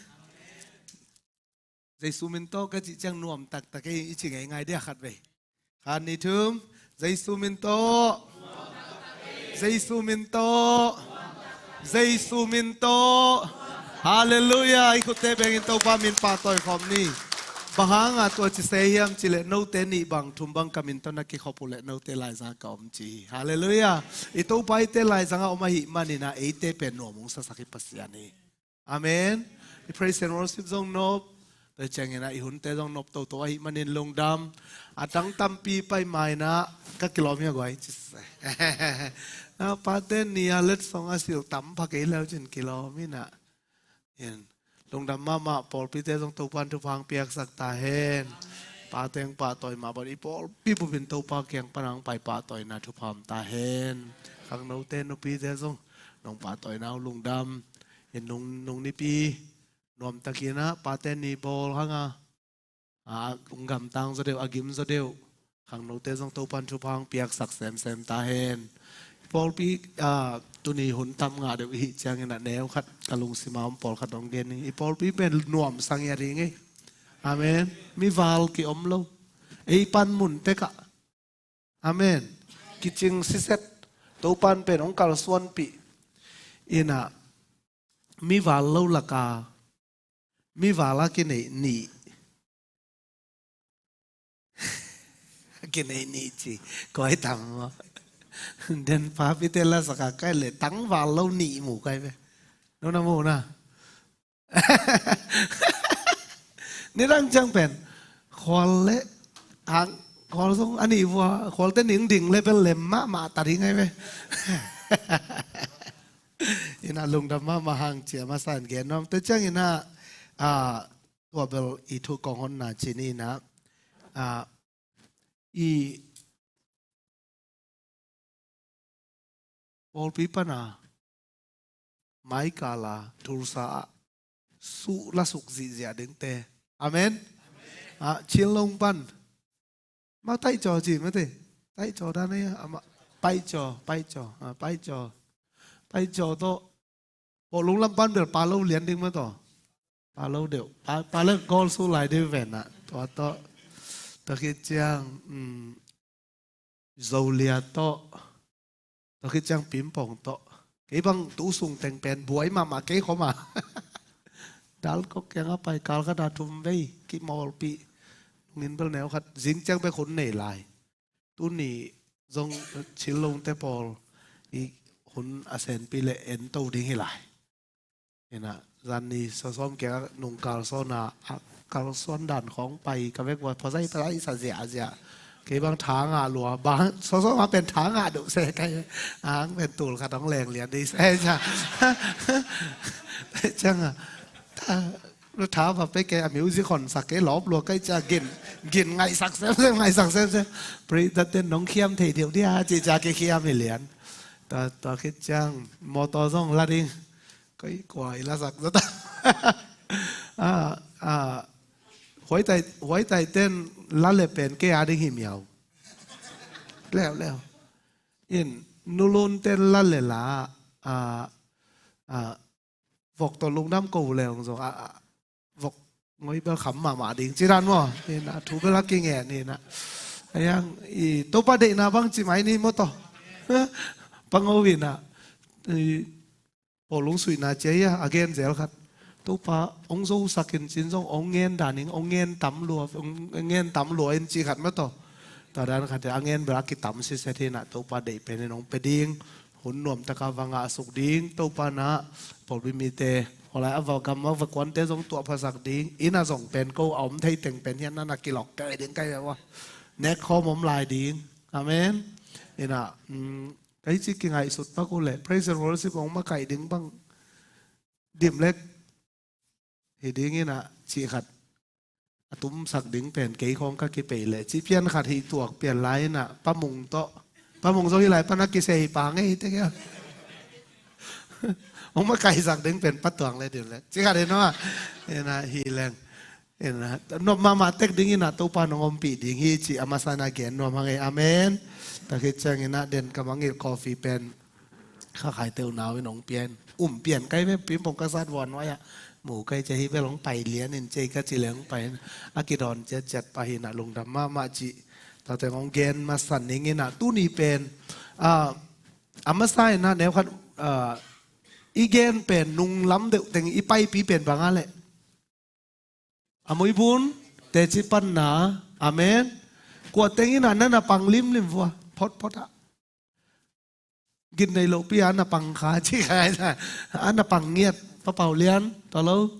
Jesu min tawh ka cih ciang nuam taktak ei, i ci ngeingai dia khat vei. Khat, nih, thum. Jesu min tawh. Jesu min tawh. Jesu min tawh. Halleluiah. I khutte bengin Topa min pahtawi khawm ni. Bang hanga tua ci se hiam cih leh note nih bang thum bang ka min tawh na kikhop uh leh note laizang ka om ci hi. Halleluiah. I Topa eite laizanga om ahih manin ah eite pen nuam hong sasak hi Pasian hi. Amen. I praise and worship zong nop, tua ciangin ah i hunte zong nop toto ahih manin lungdam. A tang tampi pai ma-in ah ka kilawm hi a guai ci se. Na pate ni a letsong a silh tam pha kei leu cin kilawm in ah. Lungdam mahmah. Pawlpite zong Topa'n thupha hong piaksak ta hen. Pate hong pahtawi mah bang i pawlpi bupin Topa kiang pan hong pai pahtawina thupha om ta hen. Khangnote nupite zong nong pahtawina uh lungdam. Nung, nung nipi nuamtakin ah pate ni bawl hanga, a, hong gamtang zaw deuh, a gim zaw deuh. Khangnote zong Topa'n thupha hong piaksak semsem ta hen. Pawlpi, a, tuni hun tam ngah deuh i hih ciangin ah neu khat ka lungsima om pawlkhat hong gen ing. I pawlpi pen nuamsa ngiat hi ing ei. Amen. Mival kiom lo. Ei panmun tekah. Amen. Kicing siset. Topa'n pen hong kalsuanpih in ah mival lo laka mival a kineih nih. A kineih nih ci. Koi tam maw? Den papite lasaka kai leh tangval lo nih mu kai ve. No na mu na. Nidang ciang pen khual le ang, khual zong a nih vua, khualte ning ding le bel lem mahmah ta ding ai ve. In ah lungdam mahmah hang ci a masa in gen nuam. Tua ciangin ah, a, tua bel i thu kong honna ci ni in ah, a, i pawlpi pana maikala Tulsa ah suh lasuk zihziah dingte. Amen. A, Chinlong pan ma taihcaw ci mate. Taihcaw dan ei a ma, paihcaw, paihcaw, a, paihcaw. Paihcaw tawh Pawlung lam pan bel pa lo lian ding ma tawh. Pa lo deuh. Pa, pa le goal suh lai deuh ven ah. Tua tawh. Tua khit ciang, um, Zolia tawh. Tua khit ciang Pimpong tawh. Kei bang tu sung teng pen buai mahmah kei khawm a. Dalkok kiangah pai kal khat a thum vei kimawlpih. Nungin bel neu khat zing ciang bek hun nei lai. Tuni zong Chinlongte pawl i hun a senpih leh en to ding hi lai. Ina, zan ni sawsawm kiangah nung kalsuan a, a kalsuan dan khawng pai ka vek ua phawzai phawzai sa ziahziah. Kei bang tha ngah lua, bang sawsawm a pen tha ngah duh se kai. Ang pen tul khat hong leng lian dih se cia. Ciang a, tha, tha va pe kei a music hon sak kei lawp lua kai cia gin, gin ngaihsak semsem, ngaihsak semsem. Pri tate nong khiam thei diau dia, ci cia kei khiam hi lian. Tua, tua khit ciang, mawtaw zong la ding. Koi kua i lasak zata. A, a, huaitai, huaitai ten la le pen kei a ding hi miau. Leu, leu. In, nulun ten la le la, a, a, vok tawh lungdam ko leu zong, a, a, vok ngoi bel kham mahmah ding. Ci dan maw, in a thu bel a kingen, in a. A yang, i, Topa deihna bang ci mai ni maw tawh. Pango in a. I, Paul hong suihna cia hi a, a gen zel khat. Topa hong zosak in cin zong hong ngen dan ing, hong ngen tam lua, hong ngen tam lua in ci khat mah tawh. Tua dan khat a ngen bel a kitam siset hi na, Topa deih pen in hong pe ding. Hun nuamtaka va ngahsuk ding, Topa na, pawlpi mite. Hawlai a va gam a va kuante zong tuah phasak ding. Ina zong pen ko a om thei teng pen hian na na kilok kei ding kai ve ua. Nek khawm om lai ding. Amen. Ina, um, Kei ci kingaihsut pak uh leh praise and worship hong makaih ding bang dim lek hi ding in a cih khat a tumsak ding pen kei khawng ka kipeih leh cih pian khat hi tuak pian lai in a Pa Mung tawh, Pa Mung zong hi lai pan a kisei hi pa ngei hi te kia. Hong makaihsak ding pen Pa Tuang le dim lek cih khat hi no a, in a hi leng. Ina, nop mahmah tek ding ina Topa nong ompih ding hi ci a masa na gen nuam hang ei. Amen. Tua khit ciang ina den ka mangngilh coffee pen kha khai teu nau in hong pian. Um pian kai ve Pimpong ka sat vuan nuai ah. Mu kai cia hi bel hong pai lian in cia ka ci leng hong pai in. A kidawn ciatciat pah hi na lungdam mahmah ci. Tua teng hong gen masa ning ina tuni pen. A, a masa ina neu khat, a, I gen pen nunglam deuh teng i paipi pen bang a leh, a muibun teci panna. Amen. Kua teng in a na na pang limlim vua, photphot ah. Gin nei lopi a na pang kha ci kha, a na pang ngiat, Pa Pau Lian, tua lo.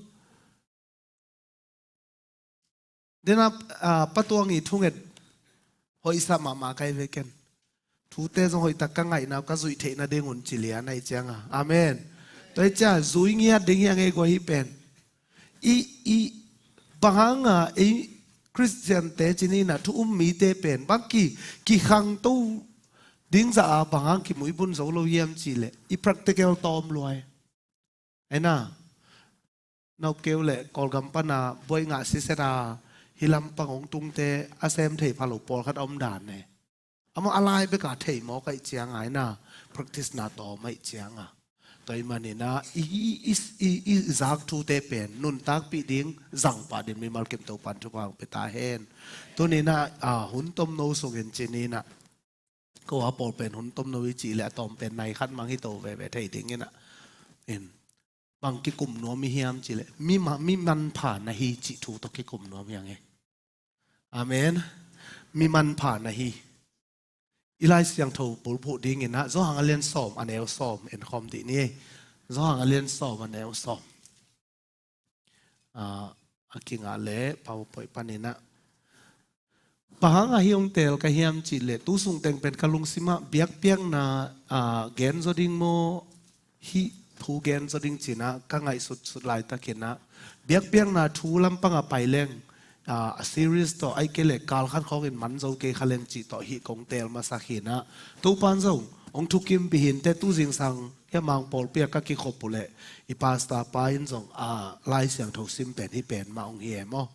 Dena, ah, Pa Tuang i thunget hoihsa mahmah kai ve ken. Thute zong hoihtak ka ngaihna uh ka zuih theihna ding un ci lian ahi cianga. Amen. Tua hi cia zui ngiat ding hi a ngei gua hi pen. I, i, bang hanga ei Khristiante ci nina thu um mite pen bang ki, kikhangto ding zah a bang hang kimuibun zo lo hiam ci leh i practical tawm luai. Aina, nopkeu le Kawlgam pana buai ngah siset a hi lampang hong tungte a sem thei pha lo pawlkhat a om dan ne. Amah a lai beka thei mawk aih cianga, aina, practice na tawm aih cianga. Tua i manina i, i, i, i, i zak thute pen nuntakpih ding zangpah din mimal kim Topan thupha hong pia ta hen. Tunina, a, hun tomno sungin cinina ko a pawl pen hun tomno i cih le a tawm pen nai khat mang hi to veve thei dingina. In, bang kikum nuam i hiam cih le mi ma, mi manpha na hi cih thu tawh kikum nuam hiang e. Amen. Mi manpha na hi. I Lai Siangtho bulphuh dingina Johan a lian sawm a neu sawm en khawm dih ni. Johan a lian sawm a neu sawm. Ah, a kingah le PowerPoint panina. Bang hanga hi hong teel ka hiam cih le tu sung teng pen ka lungsimah biakpiakna, ah, gen zaw ding maw, hih thu gen zaw ding cina ka ngaihsutsut laitakina biakpiakna thu lampanga pai leng, ah, a series tawh aih kei le kal khat khawngin man zo kei kha leng cih tawh hih kong teel masak hina. Topan zong hong thukim pihinte tu zingsang hia mang pawlpi a ka kikhop uh le i pastor pa in zong, ah, Lai Siangtho sim pen hih pen mah hong hi e maw.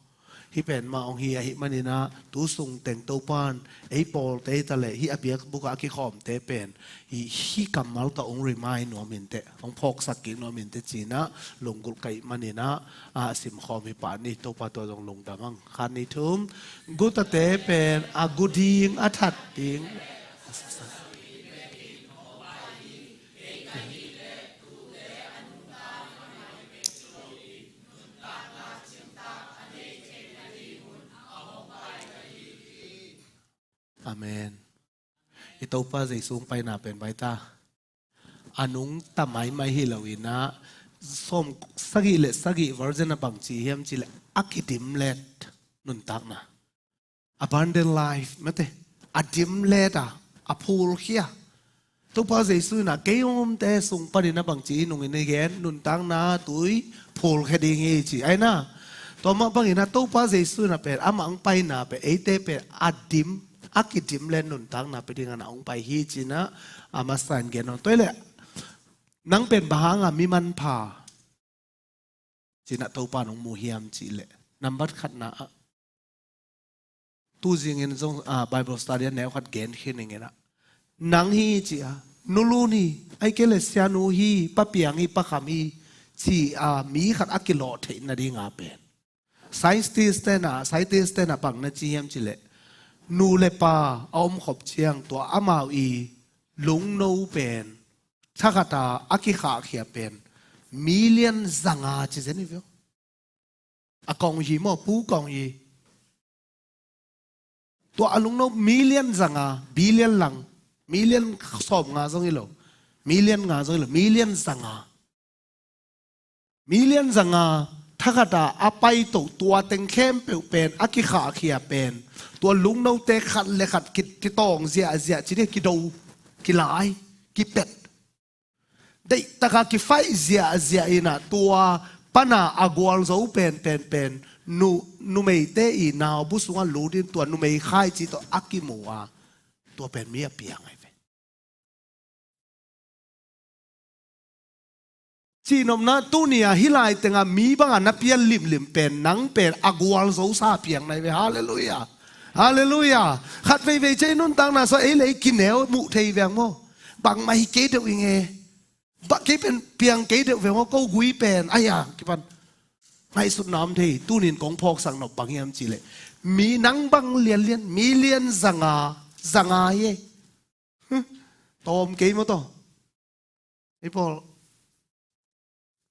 Hih pen mah hong hi ahi manina tu sung teng Topan ei pawlte ta le hih a biakbuk a kikhawmte pen hih, hih kammal tawh hong remind nuam inte, hong phawksak kik nuam inte cina lunggulh ka hih manina, ah, simkhawm hi pah ni. Topa tua zong lungdam ang. Khat ni thum. Gutate pen a gu ding a that ding. Amen. I Topa Jesu hong paina pen baita a nungta maimai hi loina sawm sagih le sagih version a bang ci hiam cih le a kidim let nuntakna. Abundant life, mate. A dim let a, a phulkhia. Topa Jesu ina kei hong omte sung panin a bangci nungin i gen, nuntakna tui phulkhia ding hi ci. Aina, tua mah bangina Topa Jesu ina pen, amah ang paina pen, eite pen, a dim, a kidim let nuntakna pe dingana hong pai hi cina, a masa in gen hong. Tua i le, nang pen bang hanga mi manpha cina Topa nong mu hiam cih le. Nambat khatna ah. Tu zingin zong, ah, Bible study a neu khat gen khin ingena. Nang hi ci a. Nulun hi. Ai kei le sianu hi. Papiang hi. Pakham hi. Ci a mi khat a kilawh theih nadinga pen. Scientist tena, scientist tena bang na ci hiam cih le. Nu le pa a omkhop ciang tua amau i lungno pen. Thakhata a kikhahkhia pen. Million zanga ci zen i veu. A kong hi maw, pu kong hi. Tua a lungno million zanga, billion lang, million sawm nga zong hi lo, million nga zong hi lo, million zanga. Million zanga, thakhata a paito tua teng khempeuh pen, a kikhahkhia pen. Tua lungnote khat le khat ki, kitawng ziahziah, ci dia kido, kilai, kipet. Deihtaka kifaih ziahziah ina tua pana a gualzo pen, pen, pen, nu, numeite i naubu sunga lutin tua numei khaici tawh a kimu a, tua pen mi a piang ai ve. Cihnopna tunia hih lai tenga mi banga na pian limlim pen, nang pen a gualzo sa piang nai ve. Halleluiah. Halleluiah. Khat veivei cia i nuntakna sua ei le ei kineu muh thei veng maw. Bangmah hi kei deuh i nge. Bah kei pen piang kei deuh veng maw, ko gui pen. Aia, kipan. Ngaihsutna om thei, tunin kong phawksak nop bang hiam cih le. Mi nang bang lianlian, million zanga, zanga hi e. Tawm kei maw taw. Ei pawl.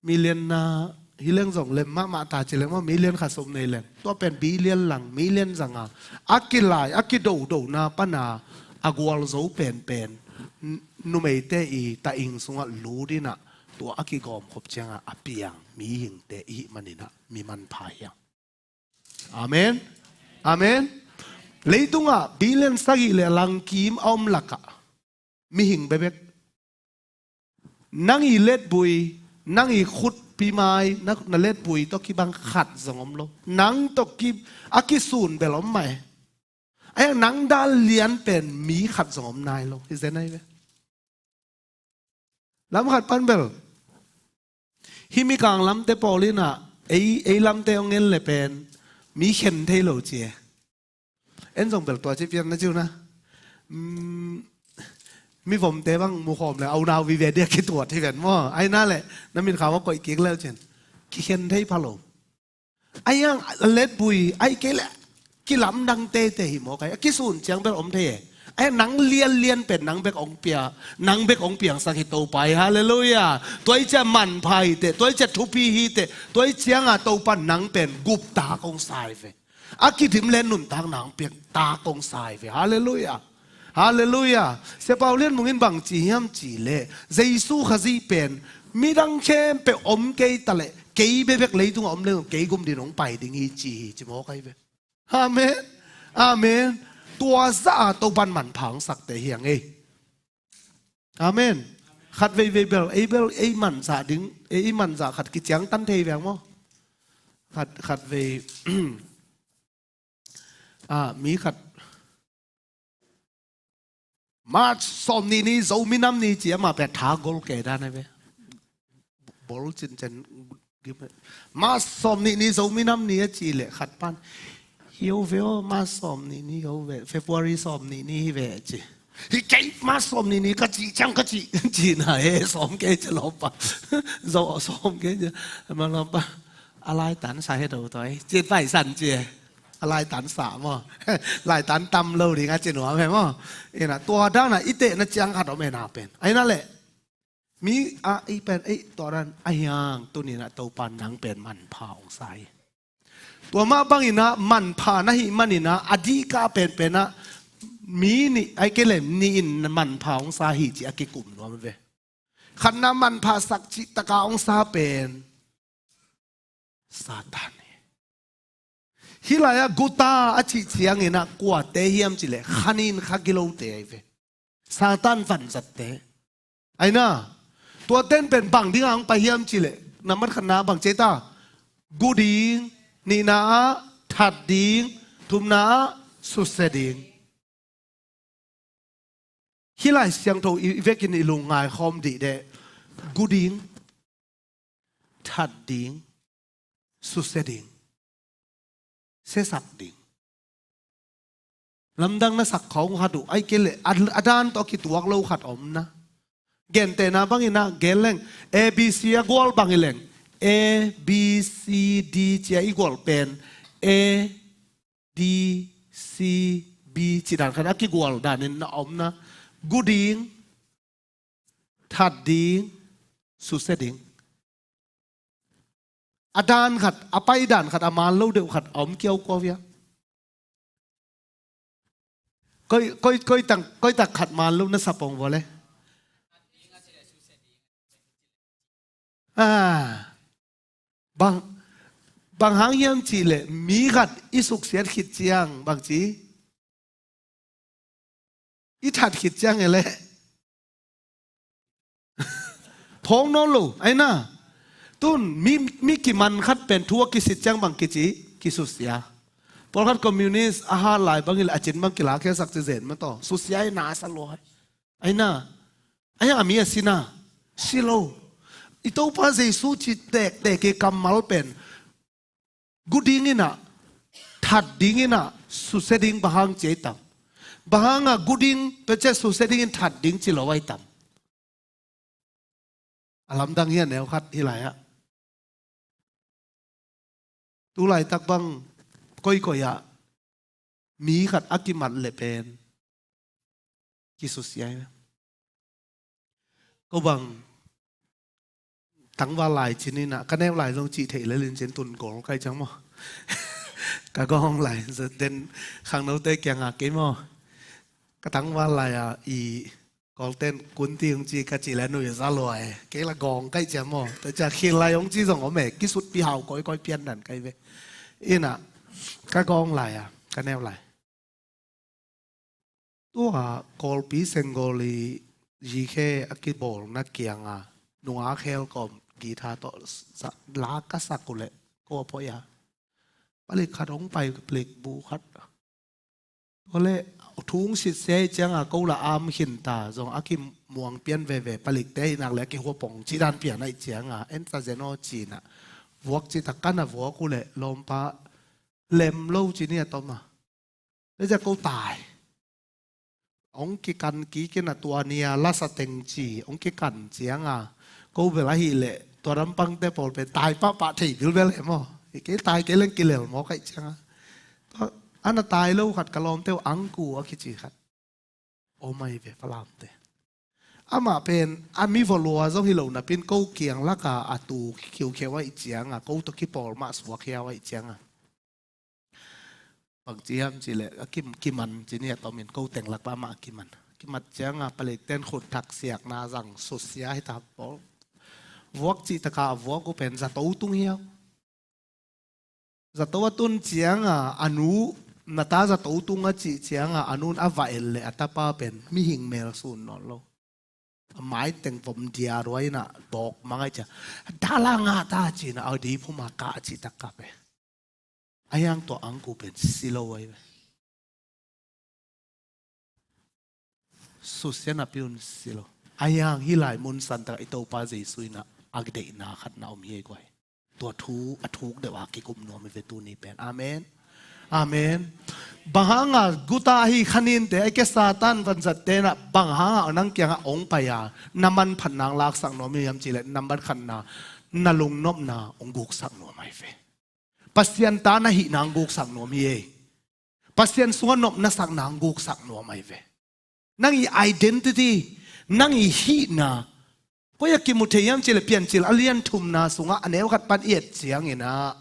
Million na hi leng zong lem mahmah ta ci leng maw, million khat sum nei leng tua pen billion lang, million zanga a kilai, a kidodona pana a gualzo penpen n-, numeite i ta ing sungah lut inah tua a kigawmkhop cianga a piang mihingte i hih maninah mi manpha hiang. Amen. Amen. Leitungah billion sagih le langkim a om lakah mihing bebek. Nang i letbui, nang i khutpi mai, na, na letbui tawh kibang khat zong om lo. Nang tawh ki, a kisun bel om mah e. Ai nang dan lian pen mi khat zong om nai lo. Hi zen ai ve. Lam khat pan bel hih mi kang lamte pawl inah ei, ei lamte hong en le pen mi khen thei lo ci e. En zong bel tua ci pian na ciu na. Mm, mi vomte bang mukhawm le au nau vive dia kituat hi ven maw. Ai na le na min khau a koih kik leu cin kikhen thei pha lo. Ai ang a letbui ai kei le kilamdang tete hi maw kai a kisun ciang bel om thei e. Ai nang lianlian pen nang bek ong pia, nang bek ong piangsak hi Topa hi. Halleluiah. Tuai cia manpha hi teh, tuai cia thupi hi teh, tuai cianga Topa nang pen guptak ong sai ve. A kidim le nuntak nang piaktak ong sai ve. Halleluiah. Halleluiah. Sia Paulian mungin bang ci hiam ci le Jesu Khazih pen midang khempeuh om kei ta le kei bebek leitungah om le kei gum din ong pai ding hi ci hi ci maw kai ve. Amen. Amen. Tua zah a Topan manpha ong sakte hiang ei. Amen. Khat veivei bel ei bel ei manzah ding, ei manzah khat kiciangtan thei veng maw. Khat, khat vei ah, mi khat March sawm nih ni Zomi nam ni ci ama pia tha gol ke dan ai ve. Bol cincen March sawm nih ni Zomi nam ni a ci le khat pan hio ve aw, March sawm nih ni hio ve, February sawm nih ni hi ve ci. Hi kei March sawm nih ni ka ci ciang ka ci ci na he sawm ke ci lawmpa. Zo sawm ke ci ma lawmpa. A laitan sa he do toi ci pai san ci. A laitan sa maw. Laitan tam lo ding a ci nuam he maw. Ina tua dana i teh na ciang khat om e na pen ai na le. Mi a i pen ei tua dan a hiang tuninah Topa nang pen manpha ong sai. Tua mah banginah manpha na hih maninah a dihkah penpenah mi nih ai kei le nih in manpha ong sa hi ci a kikum nuam ve. Khatna manpha sak cih taka ong sa pen Satan hi. Hih lai-ah guta a cih cianginah kuate hiam cileh khanin kha gilote ahi ve. Satan vanzatte ahi na. Tuaten pen bang dinga hong pai hiam cileh nambat khatna bang cei ta? Gu ding. Nihna ah that ding. Thumna ah susia ding. Hih Lai Siangtho i vekin i lungngai khawm dih deh. Gu ding, that ding, susia ding, siasak ding. Lamdang na sak khawng khat uh ai kei leh a dan tawh kituak lo khat om na. Gentehna bangin ah gen leng A B C a gual bang i leng A B C D cia i gual pen A D C B ci dan khat a kigual danin na omna gu ding, that ding, susia ding. A dan khat, a pai dan khat, a man lo deuh khat a om kiaukuau ia. Koi, koi, koi tang, koi tak khat man lo na sapong vole. Ah. Bang, bang hang hiam cihleh mi khat i suksiat khit ciang bang ci? I that khit ciang e leh phawng nawn lo ahi na. Tun mi, mi kiman khat pen thu a kisit ciang bang kici? Kisusia. Pawlkhat communist a hat lai bang i leh a cin bang kilakhiasak ci zen mah tawh susia i na sa luai. Ahi na, ahi a mi a si na, si lo. I Topa Jesu ci tektek i kammal pen gu ding inah, that ding inah, susia ding bang hang ci ei tam? Bang hangah gu ding pece susia dingin that ding ci lo ai tam? A lamdang hi a neu khat hi lai-ah. Tu laitak bang koikoi ah mi khat a kimat le pen kisusia hi. Ko bang tangval lai cin inah, ka neu lai zong cih theih lel in cin tun gol kai ciang maw. Ka gawng lai, zaden khangnote kiangah kei maw. Ka tangval lai ah i Kawlten kunti hong ci ka cih le nui za lua e. Kei la gawng kai ciang maw. Tua ciang khil lai hong ci zong om e. Kisutpi hau kawikawi pian dan kai ve. Inah, ka gawng lai ah, ka neu lai. Tua Kawlpi Senggol i zikhe a kibawlna kiangah nungak hell kawm guitar tawh sa-, la ka sak uh leh ko a phoih a. Palik khat hong pai, palik bu khat. Tua leh thu hong sitsia i ciangah ko la am khin ta, zong a kimuang pian veve, palikte hi nak leh a kihua pong cih dan pian ahih ciangah en sa zen aw ci inah. Vuak cih tak ka na vuak uh leh lawmpa lem lo ci ni a tom a. Tua ciang ko tai. Hong kikan kik inah tua ni a lasa teng ci, hong kikan ciangah ko bel ahih leh tua dampangte pawl pen tai pahpah thei bilbel e maw. Kei tai kei leng kilel maw kaih ciangah. Tua, a na tai lo khat ka lawmte uh Angku a kici khat. Om ahi ve Falamte. Amah pen a mi vua lua zong hi lo napin ko kiang laka a tu khiukheu ahih ciangah, ko tawh kipawl mah suak hiau ahih ciangah. Bang ci hiam cih leh, a kim, kiman ci ni a tom in ko teng lak pah mah a kiman. Kimat ciangah palikten khut thak siakna zang susia hi ta pawl. Vuak cih taka a vuak uh pen zato tung hiau. Zato a tun ciangah a nu, na ta zato tung a cih ciangah a nun a va en leh a tapa pen mihing mel sun nawn lo. A mai teng vom dia ruai inah bawk mang ahih ciang, dala ngah ta ci inah a di phuma kah a cih tak kah pen. A hiang tua Angku pen si lo ahi ve. Susia napi un si lo. A hiang hih lai mun santak i Topa Jesu inah a deihna khat na om hi ei guai. Tua thu a thuk deuh a kikum nuam hi ve tuni pen. Amen. Amen. Bang hanga guta ahi khaninte, a ke Satan vanzatte inah bang hanga nang kiangah hong pai a, na manphatna hong laksak nuam hi hiam cih leh, nambat khatna, na lungnopna hong guksak nuam ahi ve. Pasian ta na hihna hong guksak nuam hi ei. Pasian sungah nopna sakna hong guksak nuam ahi ve. Nang i identity, nang i hihna, koi a kimu thei hiam cih leh Piancil a lian thumna sungah a neu khat pan i et ciang inah,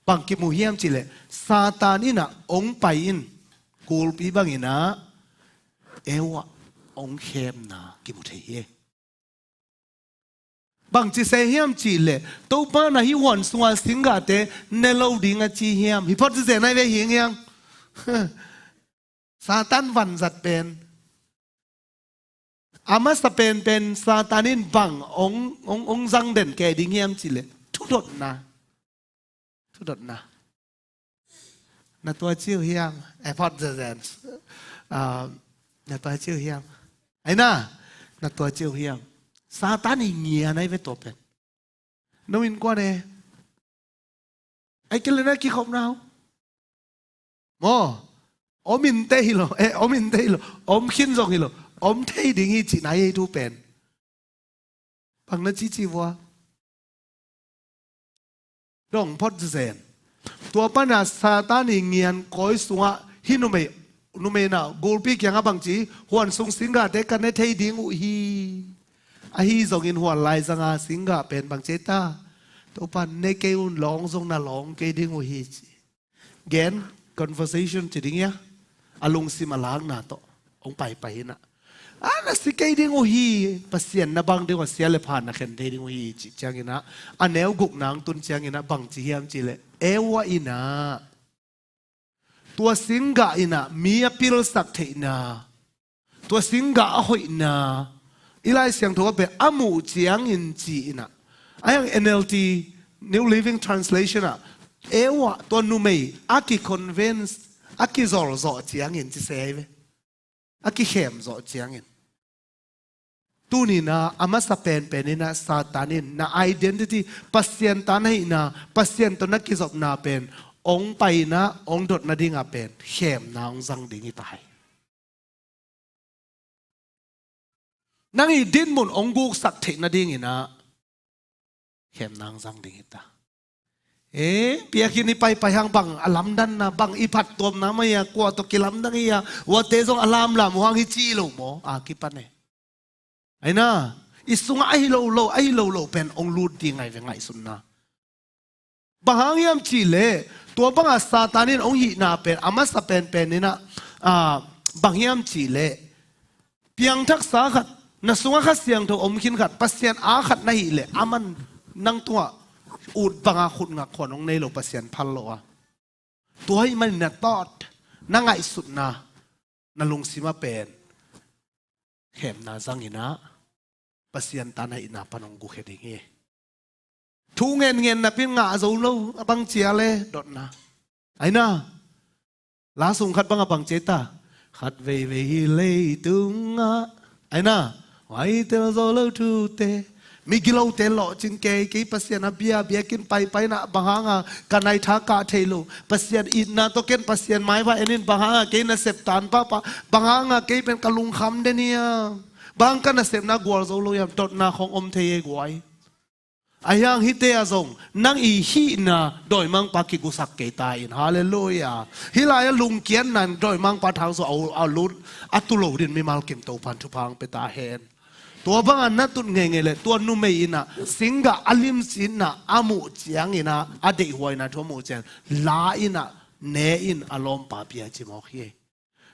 bang kimu hiam cih leh Satan inah hong pai in, kulpi bang inah, Eva hong khemna kimu thei hi. Bangci se hiam cih leh, Topa na hih huan sunga singgahte ne lo ding a ci hiam? Hi phot zezen ahi ve hing hiang. Satan vanzat pen. A masa penpen Satan in bang hong, hong, hong zang den kei ding hiam cih leh, thudotna. Thudotna. Na tua ci uh hiam? Eh, phot zezen. Ah, na tua ci uh hiam? Ai na, na tua ci uh hiam? Satan i ngian ahi ve tua pen. No in kuan e. Ai ke le na kikhop na uh. Maw, om in te hi lo, eh, om in te hi lo, om khin zong hi lo, om thei ding hi cih na ei thu pen. Bang na cici vua. Dong phot zen. Tua pana Satan i ngian kawi sungah hih numei, numei na gulpi kiangah bangci, huan sung singgahte ka ne thei ding uh hi. Ahi zongin huan laizanga singgah pen bangci ta. Topa ne kei un, lawng zong na lawng kei ding uh hi ci. Gen, conversation ci ding ia. A lungsim a lakna tawh hong paipai inah, a na si kei ding uh hi, Pasian na bang ding uh a sia le pha na khen thei ding uh hi cih cianginah, a neu gukna hong tun cianginah bangci hiam cih leh, Eva inah tua singgah inah mi a pilsak theihna, tua singgah a hoihna i Lai Siangtho ah pen a muh ciangin ci inah, a hiang N L T, New Living Translation ah, Eva tua numei a ki-convince, a kizolzawh ciangin ci se ahi ve. A kikhem zawh ciangin. Tuninah a masa penpen inah Satan in na identity, Pasian ta na hihna, Pasian tawh na kizopna pen hong pai inah hong dot nadingah pen khemna hong zang ding hi ta hi. Nang i dinmun hong guksak theih nadinginah khemna hong zang ding hi ta. Eh, piakin i paipai hang bang a lamdanna, bang i phattuamna mah ia, kua tawh kilamdang ia, uate zong a lamlam uh hang hi ci lo maw, a kipan e. Aina, I sungah ahi lo lo, ahi lo lo pen hong lut ding ahi ve ngaihsutna. Bang hang hiam cihleh, tua bangah Satan in hong hihna pen a masa penpen inah, ah, bang hiam cihleh, piangthaksa khat, na sungah Kha Siangtho om khin khat, Pasian a khat na hih leh, aman nang tungah ut banga khut ngak khuan hong nei lo Pasian phal lo a. Tua ahih manin na thought, na ngaihsutna, na lungsim a pen khemna zang inah Pasian ta na hihna pan hong gukhia ding hi. Thu ngen ngen napi in ngah zo lo, a bang cia le dotna. Aina, la sung khat bang a bang cia ta. Khat veivei hi leitungah. Aina, huai tel zo lo thute. Mi gilote lawhcing kei, kei Pasian a bia, biakinn paipai na bang hanga ka naitha kah thei lo. Pasian itna tawh ken Pasian maipha en in bang hanga kei nasep tan pahpah. Bang hanga kei pen ka lungkham den hiam. Bang ka nasepna gual zo lo hiam, dotna khong om thei e guai. Ahi hang hihte ah zong, nang i hihna dawimangpa kigusak kei ta in. Halleluiah. Hih lai-ah lungkiatna in dawimangpa thang zo a, a lut, a tu lo din mimal kim Topan thupha hong pia ta hen. Tua bangah na tut ngeingei leh, tua numei inah, singgah a limci inah, a muh ciang inah, a deihhuaina thu a muh ciang, la inah, ne in a lawmpa bia ci mawk hi.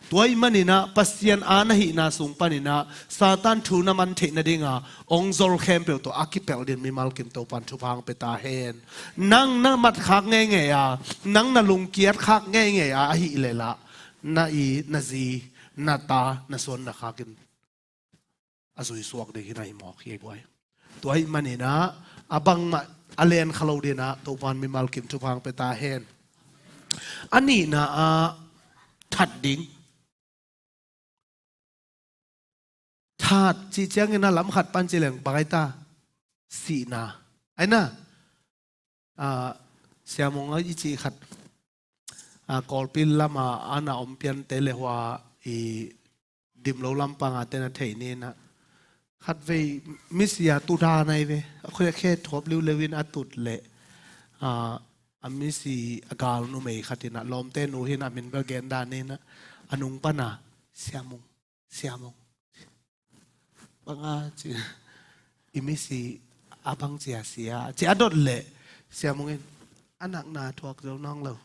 Tua ahih maninah, Pasian a na hihna sung paninah, Satan thu na man theih nadinga, hong zol khempeuh tawh a kipelh din mimal kim Topan thupha hong pia ta hen. Nang na mat khak ngeingei a, nang na lungkiat khak ngeingei a, ahih leh lah, na i, na zi, na ta, na suan na khakin a zuisuak ding hi na hi mawk hi guai. Tua ahih maninah, a bangmah a len kha lo dinah, Topan mimal kim thupha hong pia ta hen. A nihna ah, that ding. That cih ciangin a lam khat pan ci leng bang ai ta. Sihna. Aina, ah, Siamung a i cih khat. Ah, Kawlpi lama ana om piante le hua i dim lo lampanga tena thei nina. Khatvei misi a tu dan ai ve. A khoi a khe thuap liuleu in a tut leh. Ah, a misi a gal numei khat inah lawmte nu hinah min bel gen dan inah. A nung pana Siamung. Siamung. Banga ci. I misi a bang cia sia. Ci a dot leh. Siamung in. A nakna thuak zo nawn lo.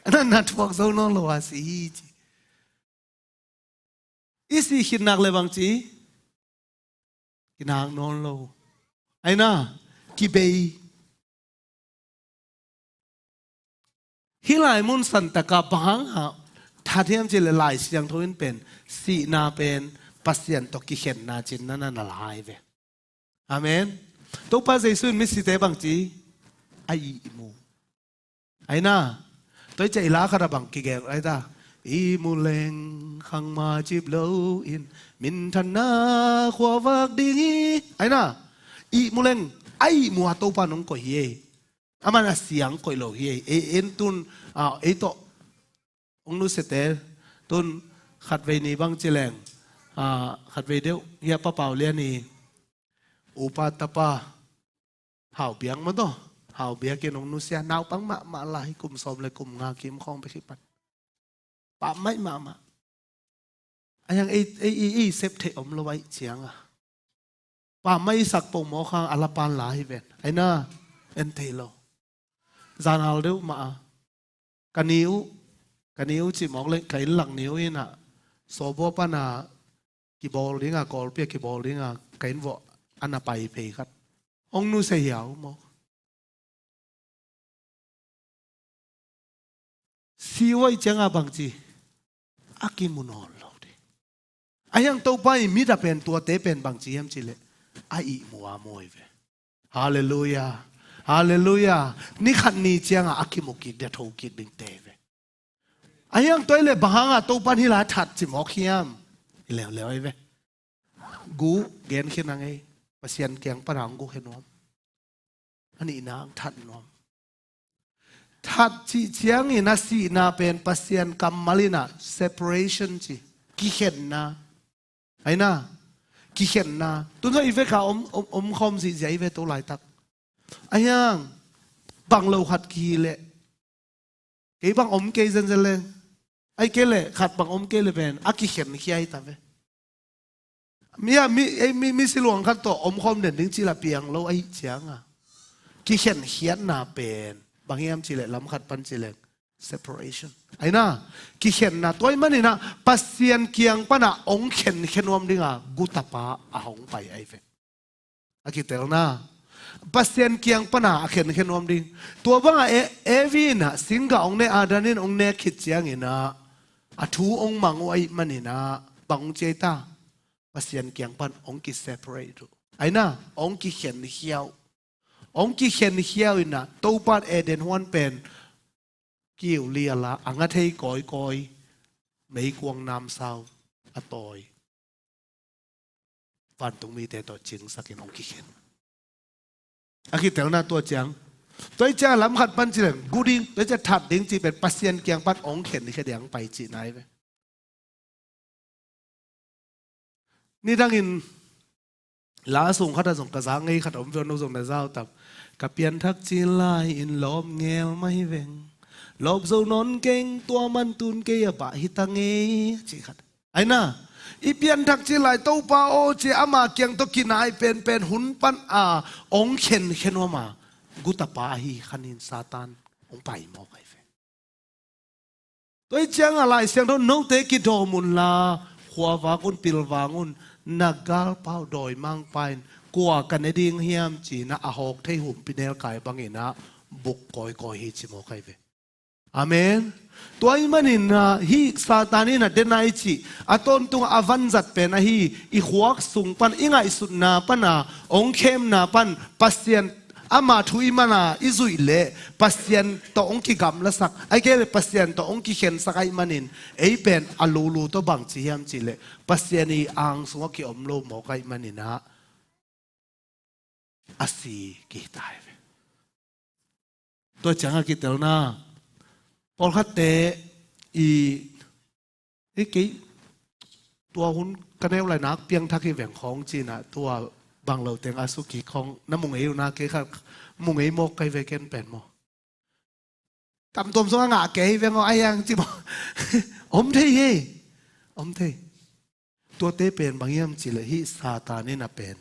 A nakna thuak zo nawn lo a si hi ci. I si khit nak le bang ci. Kinak nawn lo. Aina. Kibei. Hih lai mun santakah bang hanga that hiam cih leh Lai Siangtho in pen sihna pen Pasian tawh kikhenna cih na na na lai ve. Amen. Topa Jesu in misite bang ci a ihmu. Aina. Tua i ciah i la khat a bang kigen ai ta. Ihmu leng khangma cip lo in minthanna khuavak ding hi. Aina. Ihmu leng a ihmu a Topa nong koih hi ei. Aman a siang koih lo hi ei. Ei en tun, ah, ei tawh. Ong nusiate tun khatvei ni bang ci leng. Ah, khatvei deuh. Hia pa Pau Lian i. Upa tapa. Hau biak maw taw. Hau biak in ong nusia. Naupang mahmah lai kum sawm le kum nga kim khawng pek hi pan. Pammaih mahmah. Ahi hang ei, ei, ei, ei sep theih om lo aih cianga. Pammaih i sak pongmawk hang a la pan la hi ven. Aina, en thei lo. Zanhal deuh mah a. Ka ni uh, ka ni uh cih mawk leh, ka inn lak ni uh inah. Sawbua pana kibawl dinga, Kawlpi a kibawl dinga, ka inn vuah ana pai phei khat. Ong nusia hiau mawk. Si uaih cianga bangci a kimu nawn lo ding. Ahi hang Topa i mit a pen tuate pen bangci hiam cih leh a ihmu a mawi ve. Halleluiah. Halleluiah. Ni khat ni cianga a kimu kik dia tho kik dingte ve. Ahi hang tua i leh bang hanga Topan hih lai that ci mawk hiam. I leuleu ai ve. Guh gen khin a ngei. Pasian kiang pan hang guh khe nuam. A nihna ang that nuam. That cih ciangin a sihna pen Pasian kammal inah separation ci. Kikhenna. Aina. Kikhenna. Tun zong i veka om, om, om khawm zihziah i ve to laitak. Ahi hang. Bang lo khat kihi leh. Kei bang om kei zenzen leng. Ai kei leh khat bang om kei leh pen. A kikhen khia hi ta ve. Mi, a, mi, ei, mi, misi luang khat tawh omkhawm den ding cih lah piang lo ahih cianga, kikhenkhiatna pen bang hiam cih leh lam khat pan cih leh separation. Aina, kikhenna tua ahih maninah Pasian kiang pana hong khenkhe nuam dinga gutapa a hong pai ahi ve. A kitelna Pasian kiang pana a khenkhe nuam ding. Tua banga e, Evi inah singgah hong ne, Adam in hong nek khit cianginah a thu hong mang uh ahih maninah bang hong ci ei ta? Pasian kiang pan hong kiseparate uh. Aina, hong kikhenkhia uh. Hong kikhenkhia uh inah Topa in Eden huan pen kiu liala a nga thei kawikawi, meikuang namsau a tawi, vantungmite tawh cingsakin hong kikhen. A kitelna tua ciang, tua ahih ciang lam khat pan cih leh gu ding, tua ahih ciang that ding cih pen Pasian kiang pan hong khenkhia ding pai cihna ahi ve. Nidangin la sung khatah zong ka za ngei khat om ve, no zong na zau tam. Ka pianthak cil lai-in lawp ngel mah hi veng. Lawp zo nawn keng, tua man tun kei a bah hi ta ngei, cih khat. Aina, i pianthak cil lai Topa aw ci ama kiang tawh kinai penpen hun pana hong khenkhe nuama gutapa ahi khanin Satan hong pai mawk ahi ve. Tua ahih cianga Lai Siangtho, note kidawm unla, khuavak un, pilvang un, na galpau dawimangpa in kua ka ne ding hiam ci-inah a hawk thei humpinelkai banginah buk kawikawi hi ci mawk ahi ve. Amen. Tua ahih maninah hih Satan inah denai cih a tawntung a vanzat pen ahi, i khuak sung pan, i ngaihsutna pana, hong khemna pan Pasian ama thu i mana i zuih leh Pasian tawh hong kigamlasak, ahih kei leh Pasian tawh hong kikhensak ahih manin ei pen a lulu tawh bang ci hiam cih leh Pasian i ang sungah ki-om lo mawk ahih maninah a si kihi ta hi ve. Tua cianga kitelna, pawlkhatte i, i kei tua hun ka neu lai nak piangthak hi veng khawng cinah tua bang lo teng a sukik khawng na mu ngei uh na, kei khat mu ngei mawk kai ve ken pen maw. Tamtuam sungah ngah kei hi veng aw, a hiang ci maw. Om thei hi. Om thei. Tuate pen bang hiam cih leh hih Satan inah pen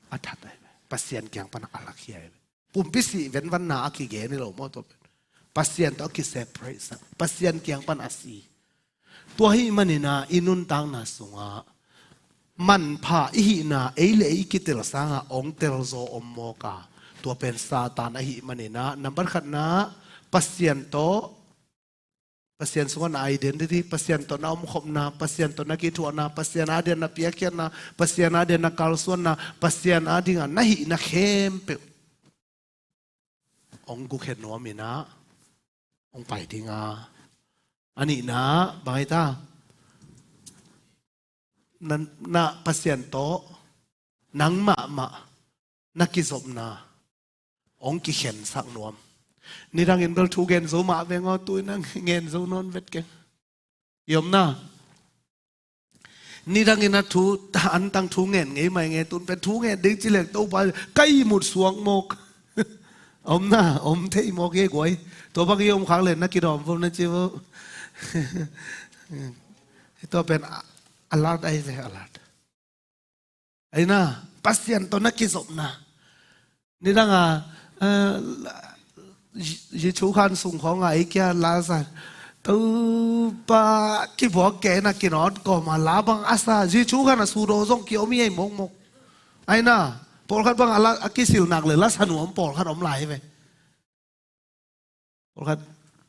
a that ahi ve. Pasian kiang pana a lakhia ahi ve. Pumpi sih venvanna a kigen hi lo maw tua pen. Pasian tawh a kiseparate sak. Pasian kiang pana a si. Tua ahih maninah i nuntakna sungah manpha i hihna ei le ei i kitel sangah hong telzaw om mawk a. Tua pen Satan ahih maninah nambat khatna Pasian tawh, Pasian sungah na identity, Pasian tawh na omkhopna, Pasian tawh na kithuahna, Pasian adingin na piakkhiatna, Pasian adingin na kalsuanna, Pasian adingin na hihna khempeuh hong gukhen nuam inah hong pai ding a. A nihna bang hi ta? Na, na Pasian tawh nang mahmah na kizopna hong kikhensak nuam. Nidangin bel thu gen zo mah veng aw, tu-in a ngen zo nawn vet keng. I omna nidangin a thu, antang thu ngen ngei mai nge, tun pen thu ngen ding ci leng Topa ka ihmut suak mawk. Omna om thei mawk hi guai. Tua bang i om khak leh na kidawm vo na ci vo. Tua pen a, alert ahi ve, alert. Aina, Pasian tawh na kizopna. Nidanga, eh, Jesu khan sung khawng a ei kia la sa. Topa kibuak kei na kinawt kawma la bang a sa. Jesu khan a sudo zong kiom hi ei mawkmawk. Aina, pawlkhat bang a la, a kisil nak le la sa nuam pawlkhat om lai ve. Pawlkhat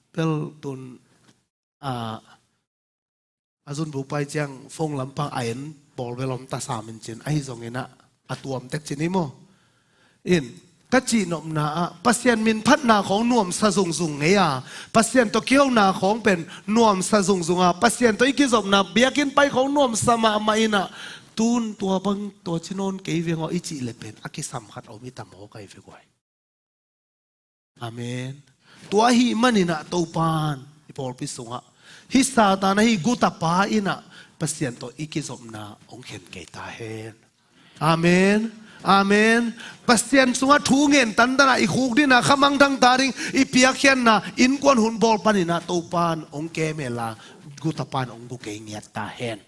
bel tun, a, a zunbu pai ciang phone lampang a en bawl bel om ta sam in cin, ahi zongin a, a tuam tek cin hi maw? In, ka cihnopna ah Pasian min phatna khawng nuamsa zungzung ngei a, Pasian tawh kihona khawng pen nuamsa zungzung a, Pasian tawh i kizopna biakinn pai khawng nuamsa mahmah in a, tun tua bang tua ci nawn kei veng aw i cih le pen a kisam khat om hi ta maw kai ve guai. Amen. Tua ahih manin a Topan i pawlpi sungah hih Satan ahi gutapa in a Pasian tawh i kizopna hong khen kei ta hen. Amen. Amen. Pasian sungah thu ngen tantan a i khukdin a khamangthang ta ding i piakkhiatna innkuan hun bawl panin a Topan hong kem hen la gutapan hong gu kei ngiat ta hen.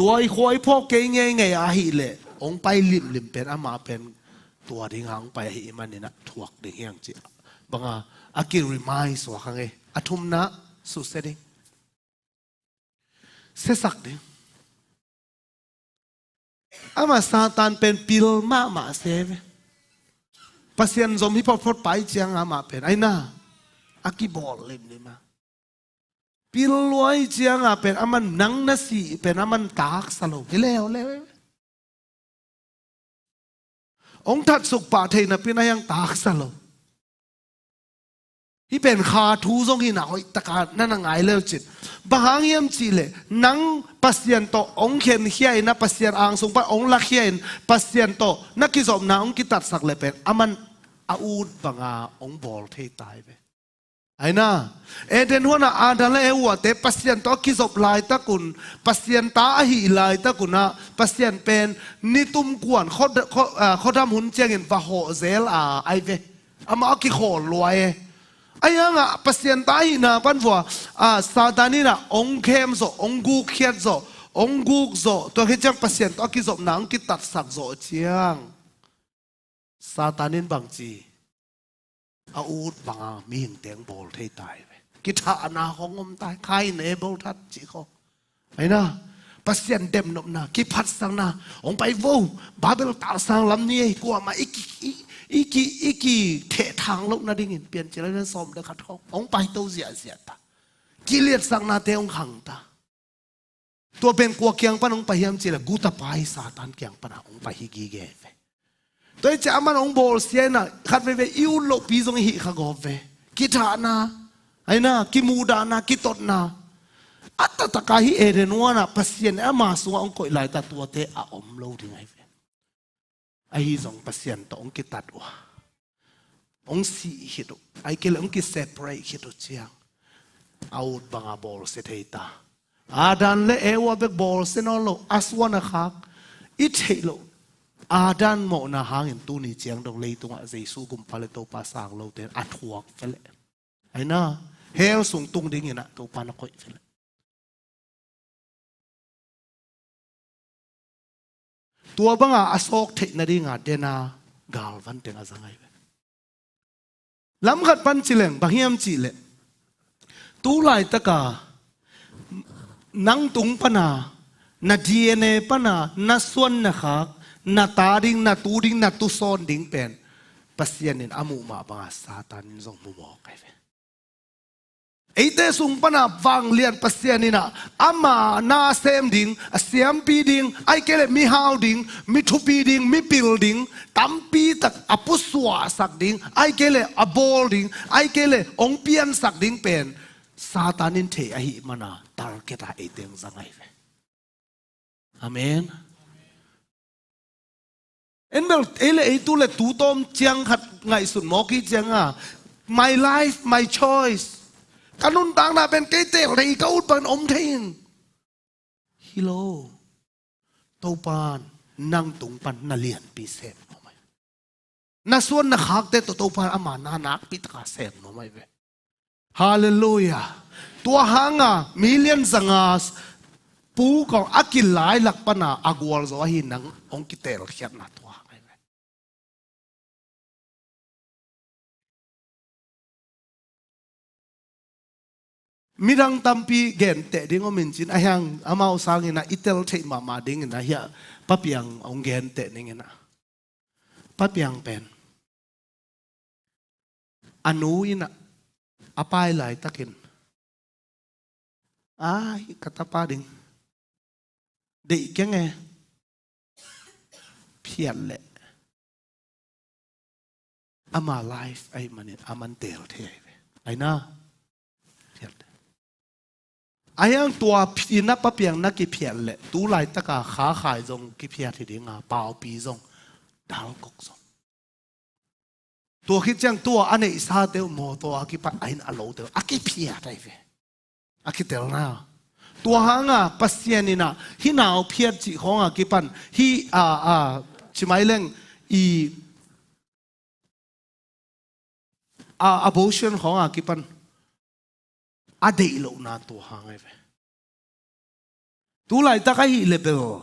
Tua i khua i phawk kei ngeingei ahih leh hong pai limlim pen amah pen tua dinga hong pai ahih manin ah thuak ding hiang cih banga a ki-remind suak hang e. A thumna, susia ding, siasak ding. Amah Satan pen pil mahmah se ve. Pasian zom hi photphot pai cianga amah pen aina a kibawl limlim a, pil luai cianga pen aman nang na sih pen aman taksa lo hi leuleu. Hong thatsuk pah theihna pi na hiang taksa lo. Hih pen kha thu zong hi na hoih taka na na ngai leu cin. Bang hang hiam cihleh nang Pasian tawh hong khenkhia in a, Pasian angsung pan hong lakhia in Pasian tawh na kizopna hong kitatsak leh pen aman a ut banga hong bawl thei tai ve. Aina, Eden huana Adam le Eva te Pasian tawh a kizop laitakun, Pasian ta ahih laitakun ah Pasian pen nitum kuan khuadam hun ciangin va hawh zel a ai ve. Amah a kikhawl luai e. Ahi hangah Pasian ta ahihna pan vua Satan in ah hong khem zawh, hong gukkhiat zawh, hong guk zawh, tua khit ciang Pasian tawh a kizopna hong kitatsak zawh ciang Satan in bangci a ut banga mihingte hong bawl thei tai ve. Kithahna khong om tai, Khain Abel that cih khong. Aina, Pasian demnopna, kiphatsakna, hong pai vo, Babel tangsang lam ni ei, kuamah i ki, i, i ki, i kithehthang loh nadingin, Piancil a lian sawm le khat khong hong pai to ziahziah ta. Kiliatsaknate hong khang ta. Tua pen kua kiang pan hong pai hiam cihleh gutapa hi Satan kiang pana hong pai hi gige ve. Tua hi ciah aman hong bawlsia inah khat veivei i ut lohpi zong i hih kha gawp ve. Kithahna, aina, kimuhdahna, kitotna. A taktaka hih Eden huanah Pasian in ama sungah hong koih laita tuate a om lo ding ahi ve. Ahi zong Pasian tawh hong kitat uh a, hong sih khit uh, ahih kei leh hong kiseparate khit uh ciang a ut banga bawlsia thei ta. Adam le Eva bek bawlsia nawn lo, a suan a khak i theih loh Adam mawhna hangin tuni ciang dong leitungah Jesu gumpa le Topa sang lote in a thuak veleh, aina, hell sung tung dinginah Topa na koih veleh. Tua banga a sawk theih nadinga dena galvan teng a za ngai ve. Lamkhat pan cileng bang hiam cihleh, tu laitaka nang tung pana, na D N A pana, na suan na khak, na ta ding, na tu ding, na tusawn ding pen Pasian in a muh mah banga Satan in zong mu mawk ahi ve. Eite sung pana vanglian Pasian inah ama na sem ding, a siampi ding, ahih kei leh mihau ding, mithupi ding, mipil ding, tampi tak a pusuahsak ding, ahih kei leh a bawl ding, ahih kei leh hong piansak ding pen Satan in thei ahih mana target a eite hong za ngai ve. Amen. En bel ei le ei tu le tu tawm ciang khat ngaihsun mawk hi cianga, my life, my choice. Ka nuntakna pen kei tel thei, ka ut bangin om thei in. Hi lo. Topan nang tung pan na lianpi sem nuam ahi. Na suan na khakte tawh Topan ama na nakpi taka sem nuam ahi ve. Halleluiah. Tua hanga million zanga pu kong a kilailak pana a gualzo ahi nang hong kitelkhiatna tua hang ahi ve. Midang tampi genteh ding om in cin, ahi hang amau sangin ah i tel theih mahmah dingin ah hiah Pa Piang hong genteh ning in ah. Pa Piang pen a nu in ah a pai laitakin, ai, ka tapa ding deih keng e, phiat leh ama life ahih manin aman tel thei ahi ve. Aina, phiat leh. Ahi hang tua pi na Pa Piang na kiphiat leh tu laitaka Kha Khai zong kiphiat hi dinga, Paupi zong, Dalkok zong. Tua khit ciang tua a neihsate uh mawtaw a kipat a hin a lote uh a kiphiat ahi ve. A kitelna. Tua hanga Pasian in ah hih nau phiat cih khawnga kipan, hih a, a, ci mai leng i, a, abortion khawnga kipan a deih lohna tua hang ahi ve. Tu laitak ahih leh bel,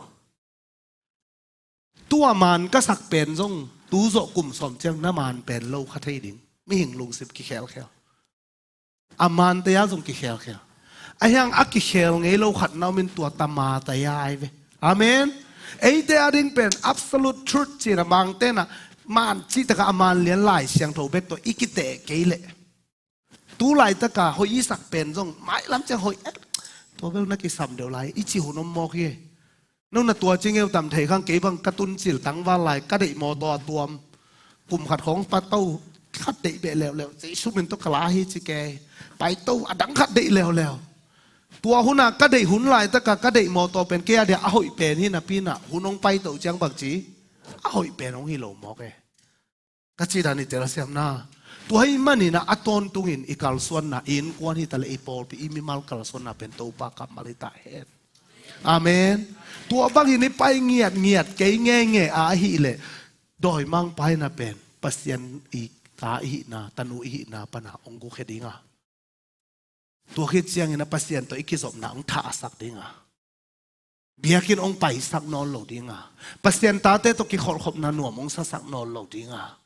tu a man ka sak pen zong tu zawh kum sawm ciang na man pen lo kha thei ding. Mihing lungsim kikhelkhel. A mante a zong kikhelkhel. Ahi hang a kikhel ngei lo khat na om in, tua tamate a ahi ve. Amen. Eite a ding pen absolute truth cih na mangte na, man cih takah a man lian Lai Siangtho bek tawh i kiteh kei leh, tu laitaka hoih i sak pen zong mailam ciang hoih, eh, tua bel na kisam deuh lai i cih hun om mawk hi. No na tua ci ngeu tam thei khang, kei bang ka tun cil tangval lai ka deih mawtaw a tuam. Kum khat khawng paito khat deih beh leuleu, Jesu min tawh ka la hi ci kei. Paito a dang khat deih leuleu. Tua huna ka deih hun laitaka ka deih mawtaw pen kei a dia a hoih pen hi napi-in ah, hun hong paito ciang bang ci, a hoih pen hong hi lo mawk e. Ka cih dan i telsiamna. Tua ahih manin ah a tawntungin i kalsuanna, i innkuan hi ta leh i pawlpi, i mimal kalsuanna pen Topa kammal hi ta hen. Amen. Tua bangin i pai ngiatngiat kei ngeingei a ahih leh, dawimangpa in ah pen Pasian i ta i hihna, tanu i hihna pana hong gukhia ding a, tua khit ciangin ah Pasian tawh i kizopna hong thahsak ding a, biakinn hong paisak nawn lo ding a, Pasian tate tawh kikholhkhopna nuam hong sasak nawn lo ding a,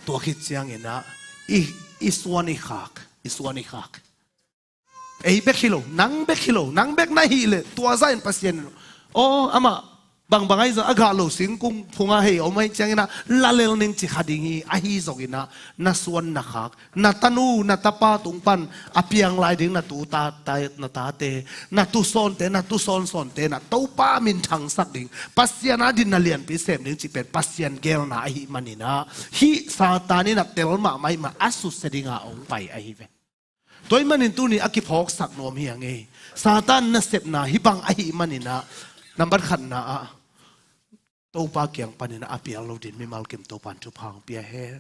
tua khit ciangin ah i, i suan i khak, i suan i khak. Ei bek hi lo, nang bek hi lo, nang bek na hih leh tua zah in Pasian in, aw, amah bangbang ahi zong a gah lo singkung phungah hei om ahih ciangin ah la lel ning ci kha ding hi. Ahi zongin ah na suan na khak, na tanu na tapa tung pan a piang lai ding na tu ta, ta, na tate, na tu sawnte, na tu sawnsawnte na Topa minthangsak ding, Pasian a din na lianpi sem ding cih pen Pasian geelna ahih manin ah, hih Satan in ah tel mahmah ahih mah a susia ding a hong pai ahi ve. Tua ahih manin tuni a kiphawksak nuam hi a ngei. Satan nasepna hih bang ahih manin ah, nambat khatna ah, Topa kiang panin ah a pial lo ding mimal kim Topa in thupha hong pia hen.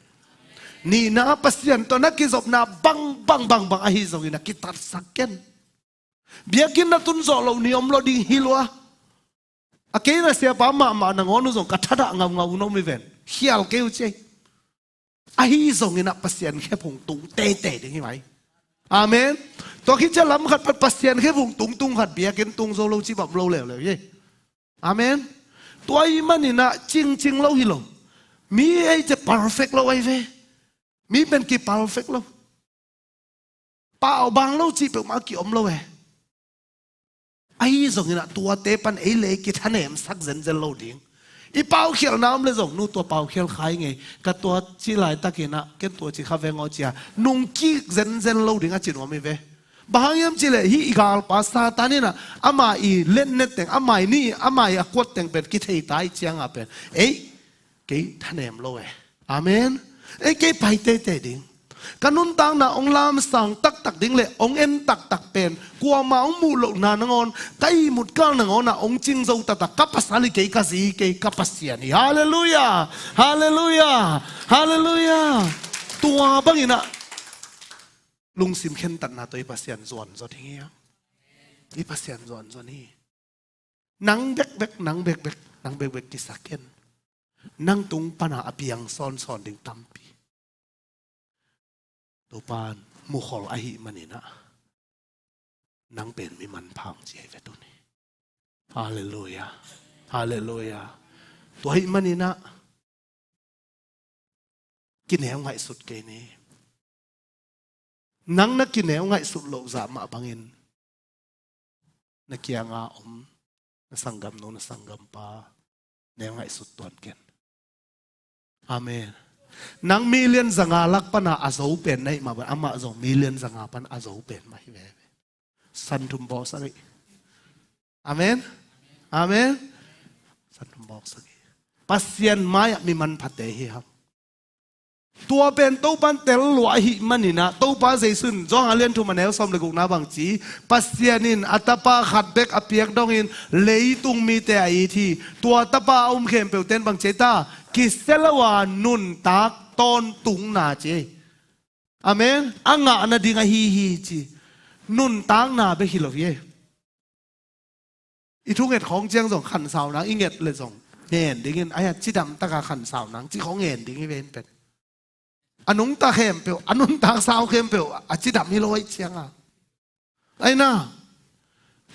Nihna ah, Pasian tawh na kizopna bang, bang, bang, bang ahi zongin ah kitatsak ken. Biakinn na tun zawh loh ni om lo ding hi lua. A kei na siapa mahmah nangawn uh zong ka thadah ngaungau uh na om hi ven. Khial kei uh ci ei. Ahi zongin ah Pasian khephung tung teitei ding hi mai. Amen. Tua khit ciang lam khat pan Pasian khephung tungtung khat biakinn tung zo lo ci bang om lo leuleu hi. Amen. Tua ahih manin ah cingcing lo hi lo. Mi ei ci perfect lo ahi ve. Mi pen ki perfect lo. Pau bang lo cih peuhmah ki om lo e. Ahi zongin ah tuate pan ei le ei kithanemsak zenzen lo ding. I paukhialhna om le zong, nu, tua paukhial kha ing ei, ka tua ci laitakin ah ken tua ci kha veng aw ci a nungkik zenzen lo ding a ci nuam hi ve. Bang hang hiam cih leh hih i galpa Satan in ah ama i letnet teng, ama i nih, ama i a kuat teng pen kithei ta ahih ciangin pen ei, kei thanem lo e. Amen. Ei, kei pai teitei ding. Ka nuntakna hong lamsang taktak ding le hong en taktak pen kuamah hong muh lohna nangawn, ka ihmut kal nangawn ah hong cing zo taktak, ka pasal hi kei, ka zi hi kei, ka Pasian hi. Halleluiah. Halleluiah. Halleluiah. Tua bangin ah lungsim khentatna tawh i Pasian zuan zaw ding hi hang. I Pasian zuan zaw ni. Nang bekbek, nang bekbek, nang bekbek kisa ken. Nang tung pana a piang sawnsawn ding tampi Topa in mukhol ahih manin ah, nang pen mi manpha hong ci ahi ve tuni. Halleluiah. Halleluiah. Tua ahih manin ah kineu ngaihsut kei ni. Nang na kineu ngaihsut loh zah mah bangin na kianga om na sanggamnu, na sanggampa neu ngaihsut tuan ken. Amen. Nang million zanga lak pana a zo pen na hih mah bang, amah zong million zanga pan a zo pen mah hi veve. San thum bawksak hi. Amen. Amen. San thum bawksak hi. Pasian mai-ah mi manphate hi hang. Tua pen Topa in tel lua ahih manin ah, Topa Jesu in Johan a lian thum a neu sawm le gukna bang ci, Pasian in a Tapa khat bek a piak dongin leitung mite a it hi. Tua Tapa a um khempeuhte in bang ci ei ta? Kisia lo a nuntak tawntungna ci ei. Amen. A ngah nading ahi hi ci. Nuntakna bek hi lo hi ei. I thunget khawng ciang zong khansau nang i nget le zong ngen dingin, ahi a cidam taka khansau nang ci khawng ngen ding hi ve in pen. A nungta khempeuh, a nuntak sau khempeuh a cidam hi lo ahih cianga. Ahi na,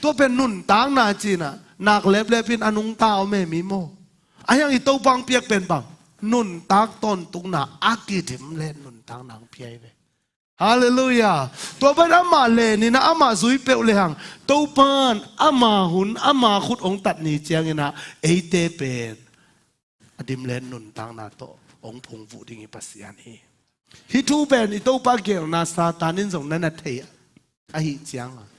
Tua pen nuntakna ci-in ah nak leplep in a nungta om e mi maw. Ahi hang i Topa hong piak pen bang? Nuntak tawntungna a kidim let nuntakna hong pia hi ve. Halleluiah. Tua pen amah len in ah amah zui peuh le hang Topa in ama hun ama khut hong tat ni ciangin ah eite pen a dim let nuntakna tawh hong phungvuh ding hi Pasian hi. Hih thu pen i Topa geelna Satan in zong na na thei ahih ciangin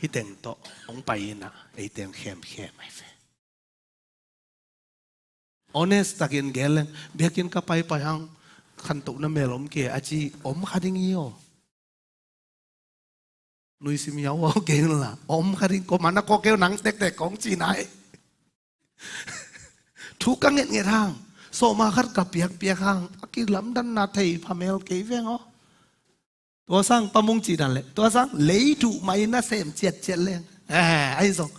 hih teng tawh hong pai in ah eite hong khemkhem ahi ve. Honest takin gen leng, biakinn ka paipai hang khantohna mel om kei a ci om kha ding hi aw. Nuisim hiau aw kei la om kha ding, ko mana ko keu nang tektek kong ci nai. Thu ka ngetnget hang, sawma khat ka piakpiak hang a kilamdanna thei phamel kei veng aw. Tua sang pamung cih dan leh tua sang lei duh mah in na sem ciatciat leng, eh, ahi zong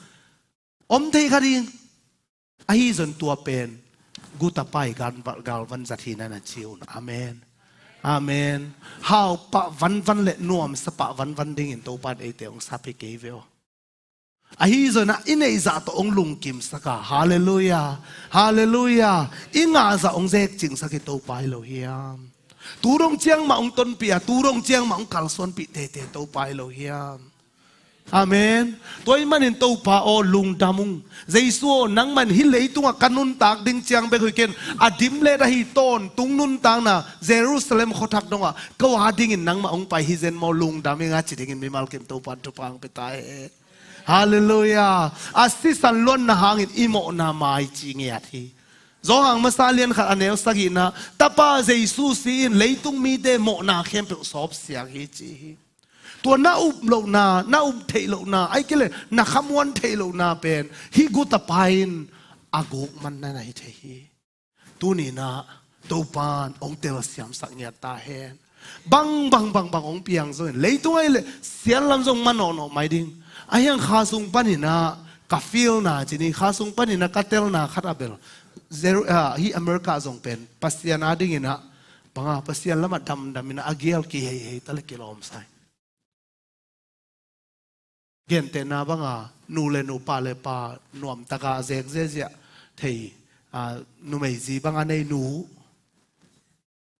om thei kha ding. Ahi zong tua pen guta pai galvan zat hi na na ci un. Amen. Amen. Hau pah vanvan le nuamsa pah vanvan dingin Topa in eite hong sap hi kei ve aw. Ahi zong ah i neih zah tawh hong lungkimsak a, halleluiah, halleluiah, i ngah zah hong zekcingsak hi Topa hi lo hiam? Tu dong ciang mah hong tonpih a, tu dong ciang mah hong kalsuanpih teitei Topa hi lo hiam? Amen. Tua ahih manin Topa aw lungdam ung. Jesu aw nangmah in hih leitungah ka nuntak ding ciang bek hi kei in, a dim let ahi tawntung nuntakna Jerusalem khuathak dongah ko a dingin nangmah hong pai hi zen maw, lungdam ing a ci dingin mimal kim Topa in thupha hong pia ta hen. Halleluiah. A sisan luanna hangin i mawhna mai ci ngiat hi. Johan masa lian khat a neu sagihna, Tapa Jesu si in leitung mite mawhna khempeuh sawpsiang hi ci hi. Tua na up lohna, na up theih lohna, ahih kei leh na khamuan theih lohna pen hih guta pai in a guk man na na hi thei hi. Tuni in ah Topa in hong telsiamsak ngiat ta hen. Bang bang bang bang hong piang zongin leitung ahih leh sianlam zong manawhnawh mai ding. Ahi hang kha sung panin ah ka feelna ci ni, kha sung panin ah ka telna khat a bel Jeru-, ah, hih America zong pen Pasian a dingin ah banga Pasian lamah damdam in ah a gial kiheihei ta le kilawm sai. Gentehna banga nu le nu, pa le pa nuamtaka a zek ziahziah thei, a, numei zi banga nei nu,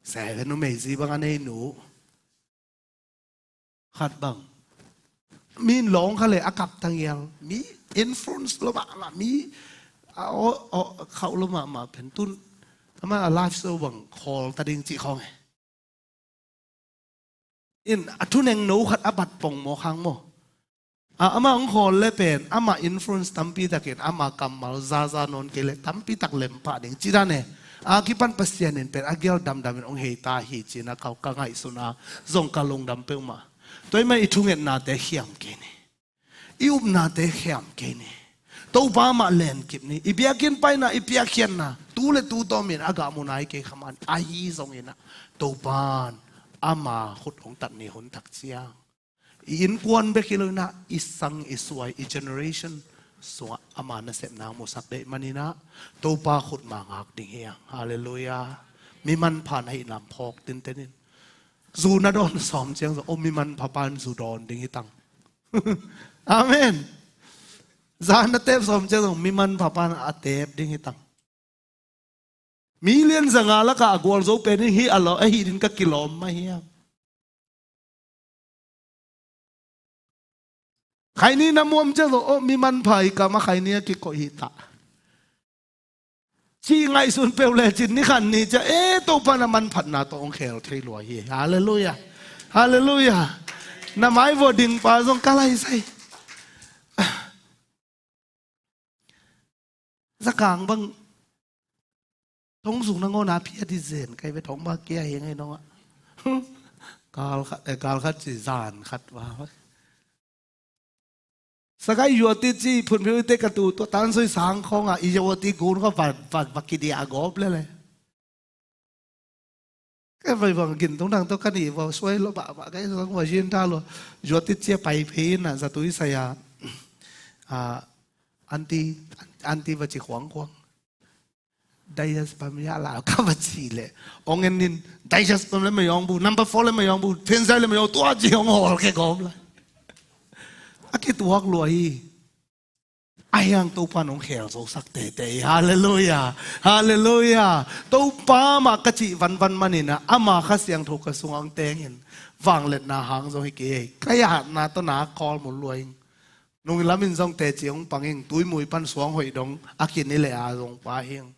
sek le numei zi banga nei nu khat bang, mi in lawng kha le a kap tangial, mi influence lo mahmah, mi a, aw, aw, khauh lo mahmah pen tun ama a live show bang khawl ta ding cih khawng e. In a thunengno khat a bat pongmawk hang maw? A, amah hong khawl le pen amah influence tampi takin amah kammal zaza nawn kei le tampi tak lem pah ding ci dan e. A kipan Pasian in pen a gial damdam in hong hei ta hi ci-in a ka, ka ngaihsun a zong ka lungdam peuhmah. Tua ahih man i thungetnate khiam kei ni. I upnate khiam kei ni. Topa mah lenkip ni. I biakinn paina, i piakkhiatna tu le tu tawmin a gah mu nai kei kha man. Ahi zongin ah Topa in ama khut hong tat ni hun tak ciang i innkuan bek hi lo in ah i sang i suai i generation sungah ama nasepna hong musak deih manin ah Topa khut mah ngak ding hi hang. Halleluiah. Mi manpha na hihna phawk tinten in. Zu na dawn sawm ciang zong, o, mi manpha pa in zu dawn ding hi tang. Amen. Zan na tep sawm ciang zong mi manpha pa in a tep ding hi tang. Million zanga lakah a gualzo pen in hih a lo, a hih din ka kilawm mah hiam? Khaini na muam ciang zong, o, mi manpha i kam a khaini a kikoih hi ta. Ci ngaihsun peuh lecin ni khat ni ciang, e, Topa na manphatna tawh hong khel thei lua hi. Halleluiah. Halleluiah. Na mai vua dingpa zong ka laisai. Zakang bang thong sung na ngawna phiat hi zen kai ve, thong bang kia hi ngai nong ah. Kal khat, eh, kal khat ci zan khat va. Sakai yuati ci phun phiu te ka tu tua tan soi sang khong a i yuati gun kha va, va, va kidia a gop le le. Ka vai vang gin tung dang to ka ni va suai lo ba ba ka zong va yin ta lo. Yuati ci a pai phe na za tui sa ya. A, anti, anti va ci khuang khuang. Diaspam ya la ka va ci le. Ong en nin diaspam le ma yong bu, number four le ma yong bu, phensai le ma yong tua ci ong hol ke gom la. a kituak lua hi. Ahi hang Topa in hong khel zosak tete hi. Halleluiah. Halleluiah. Topa mah ka cih vanvan manin ah, ama Kha Siangtho ka sungah hong teng in, vangliatna hang zong hi kei hi. Ka yatna tawh na khawl mun lua ing. Nung lamin zong teci hong pang ing, tuimui pan suang hoih dong a kini leh a zong pa hi ing.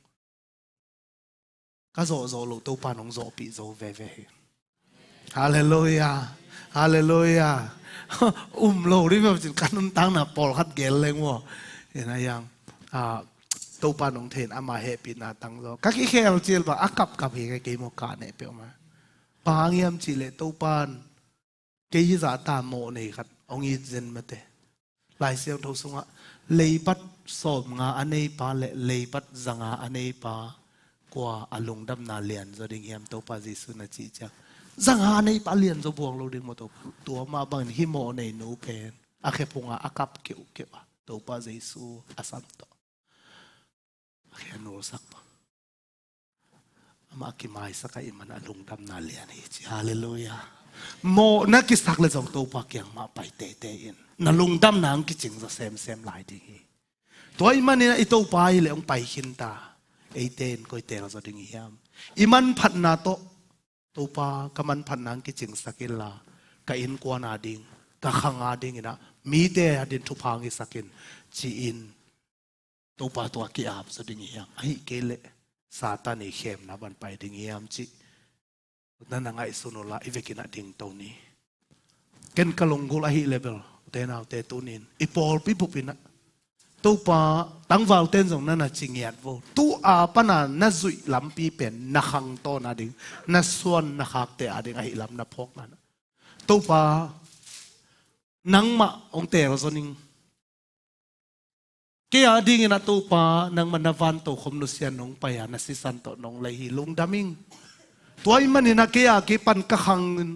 Ka zawhzawh loh Topa in hong zawhpih zo veve hi. Halleluiah. Halleluiah. Um lo dih bek cin ka nuntakna pawlkhat gel leng maw. Ina yang, ah, Topa in hong thei in ama hehpihna tang zaw. Ka kikhel cil bang a kapkap hi ngai kei maw ka neh peuhmah. Bang hang hiam cih leh Topa in kei hizah ta mawh nei khat hong it zen mate. Lai Siangtho sungah leibat sawmnga a neipa le leibat zanga a neipa kua a lungdamna lianzaw ding hiam Topa Jesu na cih ciang. Zanga a neipa lianzaw buang lo ding maw Topa. Tua mah bangin hih mawh nei nu pen a khephungah a kap keuhkeuh a Topa Jesu a sam tawh a khe a nulsak pa. Amah a kimaisak a i man a lungdamna lian hi ci. Halleluiah. Mawhna kisak le zong Topa kiang mah pai tete in na lungdamna hong kicing zaw semsem lai ding hi. Tua i manin ah i Topa hi le hong pai khin ta. Eite in koi teel zaw ding hiam? I manphatna tawh Topa ka manphatna hong kicingsak inla ka innkuan a ding, ka khang a ding in ah mite a din thupha hong hisak in ci-in Topa tungah ki-ap zaw ding hiam? Ahih kei leh Satan i khemna bang pai ding hiam cih na na ngaihsun uh la i vekin ah dingto ni. Ken ka lunggulh ahih leh bel ute naute tunin i pawlpi bup in ah Topa tangvalte in zong na na ci ngiat vo. Tu a pan a na zuih lampi pen na khangtawn a ding, na suan na khakte a ding ahih lam na phawkna in ah Topa nangmah hong teel zaw ning. Kei a ding in ah Topa nangmah na van tokhom nusia nong pai a na sisan tawh nong lei hi, lungdam ing. Tua i manin ah kei a kipan ka khang in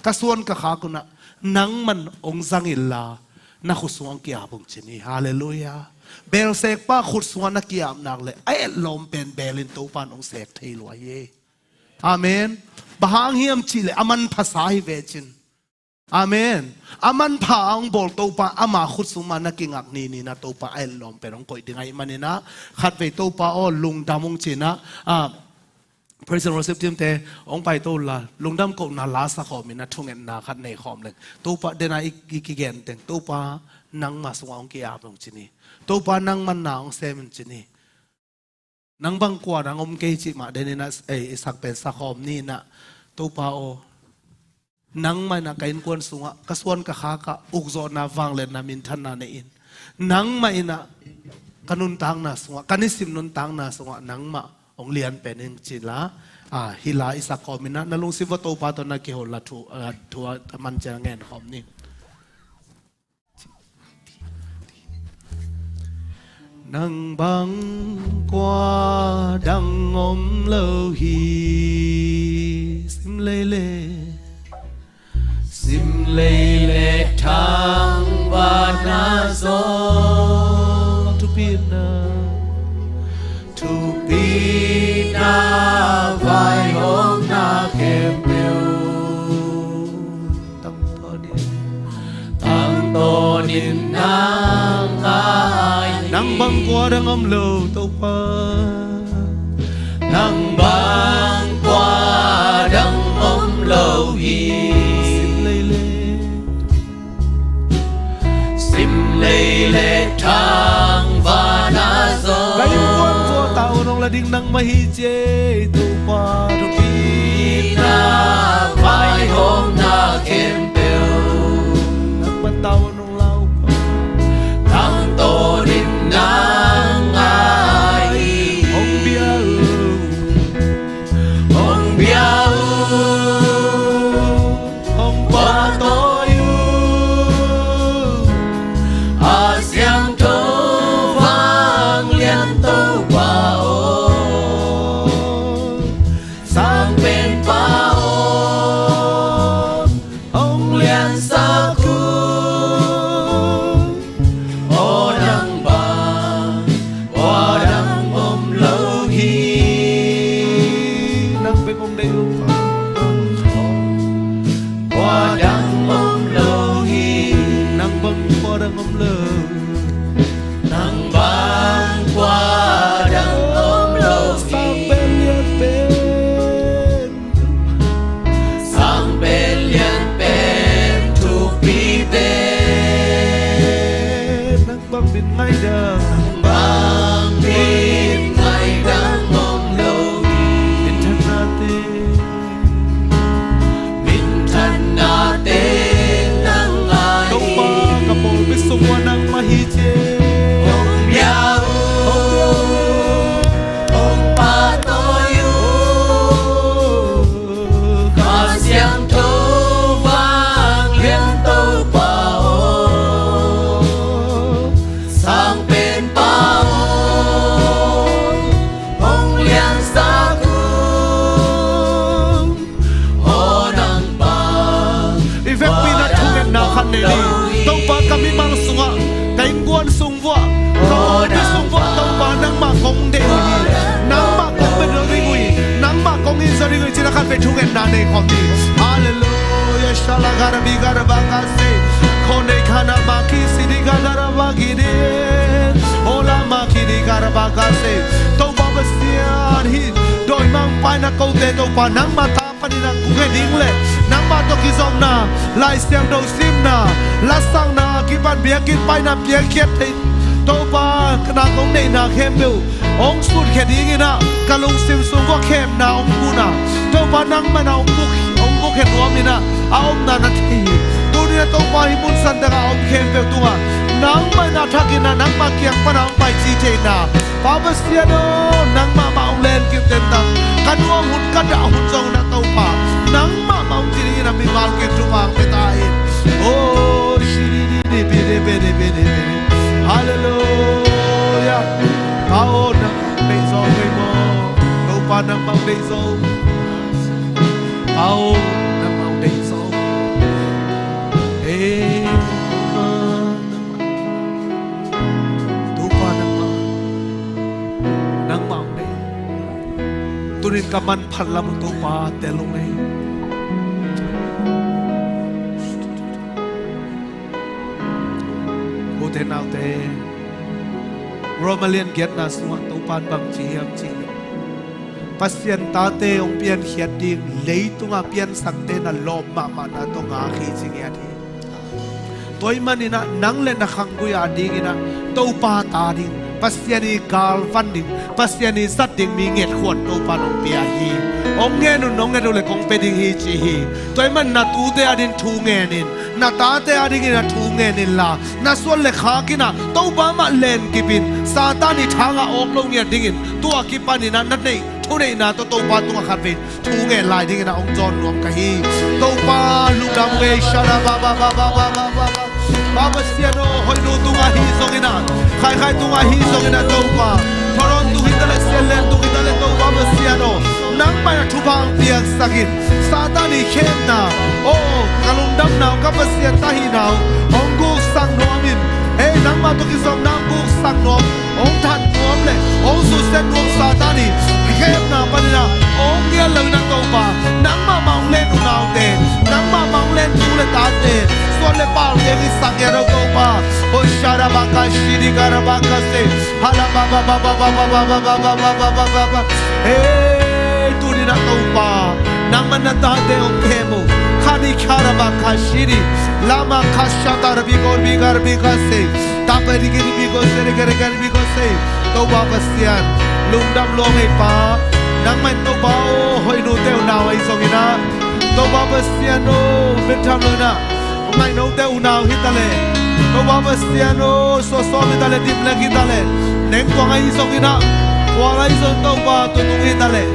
ka suan ka khak un ah nangman hong zang inla na khut sungah hong ki-ap ung ci ni. Halleluiah. Belsekpa khut sungah na ki-ap nak leh a etlawm pen beel in Topa in hong sek thei lua hi. Amen. Bang hang hiam cih leh a manphasa hi ve cin. Amen. A manpha a hong bawl Topa ama khut sung mah na kingak ni ni in ah Topa a etlawm pen hong koih ding ahih manin ah khatvei Topa aw lungdam ung ci in ah, ah, praise and worship team te hong paito un la lungdam kohna la sakhawm in ah thungetna khat nei khawm leng Topa den a i, i kigen teng Topa nangmah sungah hong ki-ap ung ci ni. Topa nangmah na hong sem un ci ni. Nang bang kua dang om kei cih mah den in ah, eh, i sak pen sakhawm ni in ah Topa aw nangmah in ah ka innkuan sungah ka suan ka khak ah ukzawhna vangliatna minthanna nei in nangmah in ah ka nuntakna sungah ka nisim nuntakna sungah nangmah hong lian pen ing ci la, ah, hih la i sak khawm in ah na lungsim va Topa tawh na kihol la thu, ah, thu a man ciang ngen khawm ni. Nang bang kua dang om lo hi. Sim lei le, sim lei le thangvahna zong thupina, thupina vaihawmna khempeuh tangtawn in, tangtawn in nang a hi. Nang bang kua dang om lo Topa. Nang bang kua dang om lo hi. Sim lei le, sim lei le thangvahna zong. Ka innkuan tawh tavuan hong la ding nangmah hi ci ei Topa. Thupina vaihawmna khempeuh nangmah tavuan hong la uh. Tangtawn in nang a hi. Hong bia uh, hong bia uh, hong pahtawi uh. A siangtho vanglian Topa aw. Sa Topa, ka mimal sungah, ka innkuan sung vuah, ka pawlpi sung vuah, Topa, nangmah kong deih uh hi. Nangmah kong bia ding uh hi. Nangmah kong it zaw ding uh hi, ci-in a khatvei thungetna nei khawm ni. Halleluiah. Shala gara bi gara ba ka se. Kone kana maki sidi gara ba gidi. Ola maki di gara ba ka se. Topa Pasian, hih dawimangpa in a kote, Topa, nangmah ta panin a kong khia ding le nangmah tawh kizopna, Lai Siangtho simna, lasakna, kipan biakinn paina piakkhiat thei, Topa, ka na kong neihna khempeuh hong sutkhia dingin ah, ka lungsim sung vuah khemna hong puna, Topa, nangmah in ah hong buk, hong bukkhia nuamin ah, a omna na thei hi. Tuni-in ah, Topa, hih mun santak a om khempeuh tungah nangmah in a thakin ah, nangmah kiang pan a hong pai ci theihna, Pa Pasian aw, nangmah mah hong lenkip den ta. Ka nuam hun, ka dah hun zong na, Topa, nangmah mah hong ci dingin a mimal kiang thupha hong pia ta in. Oh, shiri di di bi di bi di bi di bi. Halleluiah. Pa aw, nangmah hong deih zaw kei maw? Topa, nangmah hong deih zaw. Pa aw, nangmah hong deih zaw. Hey, Topa nangmah, nangmah hong deih. Tunin ka manphat lam uh Topa tel ung ei. Ute naute, Roma lian giatna sungah Topa in bang ci hiam cih leh, Pasian tate hong piankhiat ding, leitungah piansakte na lawp mahmahna tawh ngak hi ci ngiat hi. Tua ahih manin ah nang le na khanggui adingin ah Topa ta ding, Pasian ii galvan ding, Pasian ii zat ding mi ngetkhuan Topa in hong pia hi. Hong ngen un, hong nget uh leh kong pia ding hi ci hi. Tua ahih manin na tute adingin thu ngen in, na tate adingin ah thu ngen inla, na suan le khak in ah Topa mah lenkip in, Satan ii thang ah awk lo ngiat dingin, tua kipanin ah na neih thuneihna tawh Topa tungah khatvei thu ngen lai dingin ah hong zawn nuam ka hi. Topa lungdam ung ei. Shara ba ba ba. Pa Pasian aw, Hoihnu tungah ahi zongin ah, Khaikhai tungah ahi zongin ah Topa, Thawrawn tung hi ta leh, Sianlen tung hi ta leh Topa Pasian aw, nangmah in ah thupha hong piaksak in. Satan ii khemna, aw, ka lungdamna uh, ka Pasian ta hihna uh hong guksak nuam in. Ei, nangmah tawh kizopna hong guksak nuam, hong that nuam le hong suksiat nuam Satan ii khemna panin ah hong ngial lo in ah Topa, nangmah mah hong len uh naute, nangmah mah hong len tu le tate, suan le palte hong hisak ngiat uh Topa. Hoshara ba ka shiri gara ba ka se. Hala ba ba ba. Ei, tuni-in ah Topa, nangmah na tate hong khem uh. Khani khara ba ka shiri. Lama ka shata ra bi ko bi gar bi ka se. Tapa ri ki ri bi ko se ri ka ri ka ri bi ko se. Topa Pasian, lungdam lua ung ei Pa. Nangmah in Topa aw, Hoihnute unau ahi zongin ah, Topa Pasian aw, bek tham lo in ah, Ngaihnote unau hi ta leh, Topa Pasian aw, Suahsawm hi ta leh, Dimlek hi ta leh, Nengkuang ahi zongin ah, Khual ahi zong Topa, Tutung hi ta leh,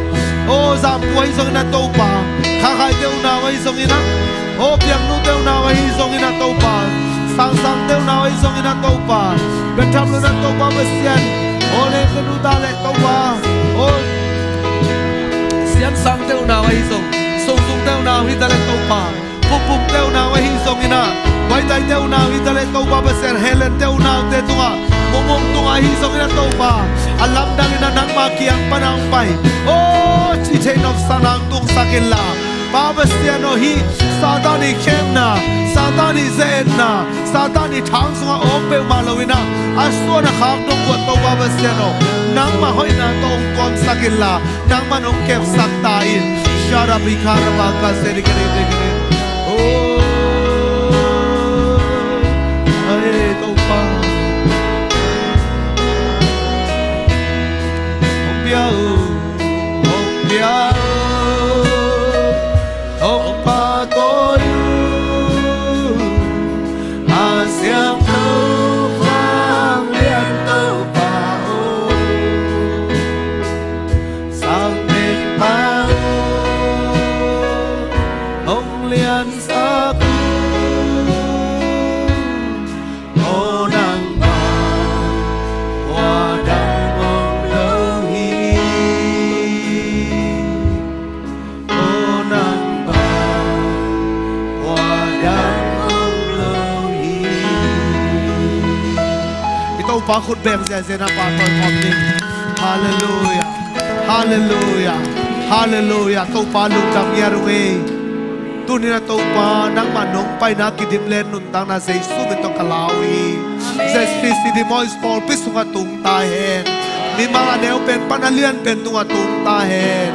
aw, Zampu ahi zongin ah Topa, Khakhaite unau ahi zongin ah, aw, Piangnute unau ahi zongin ah Topa, Sangsangte unau ahi zongin ah Topa, bek tham lo in ah Topa Pasian, aw, Lengkenu ta leh Topa, aw, Siansangte unau ahi zong, Sungzungte unau hi ta leh Topa, Pumpumpte unau ahi zongin ah, Baitaite unau hi ta leh Topa Pasian, Helette unaute tungah, Mungmung tungah ahi zongin ah Topa, a lamdang in ah nangma kiang pan a hong pai, aw, cih theih nopsakna hong tungsak inla, Pa Pasian aw, hih Satan ii khemna, Satan ii ze-etna, Satan ii thang sungah awk peuhmah lo in ah, a suan a khak dong uh ah Topa Pasian aw, nangmah hoihna tawh hong kawmsak inla, nangman hong kepsak ta in. Sharabikharabakasedikedekede. Oh, ai Topa, hong pia uh, hong pia uh, hong pha tawi uh. A siangtho vanglian Topa aw, sang teng pa aw, hong liansak un. Aw nangmah, khua dang om lo hi. Aw nangmah, khua dang om lo Pa khut beng ziahziah na pa tawi khawm ding. Halleluiah. Halleluiah. Halleluiah. Topa lungdam ngiat ung ei. Tuni-in ah Topa nangmah nong paina kidim le nuntakna Jesu min tawh ka la uh hi. Amen. Z C C Des Moines pawlpi sungah tung ta hen. Mimal a neu pen pan a lian pen tungah tung ta hen.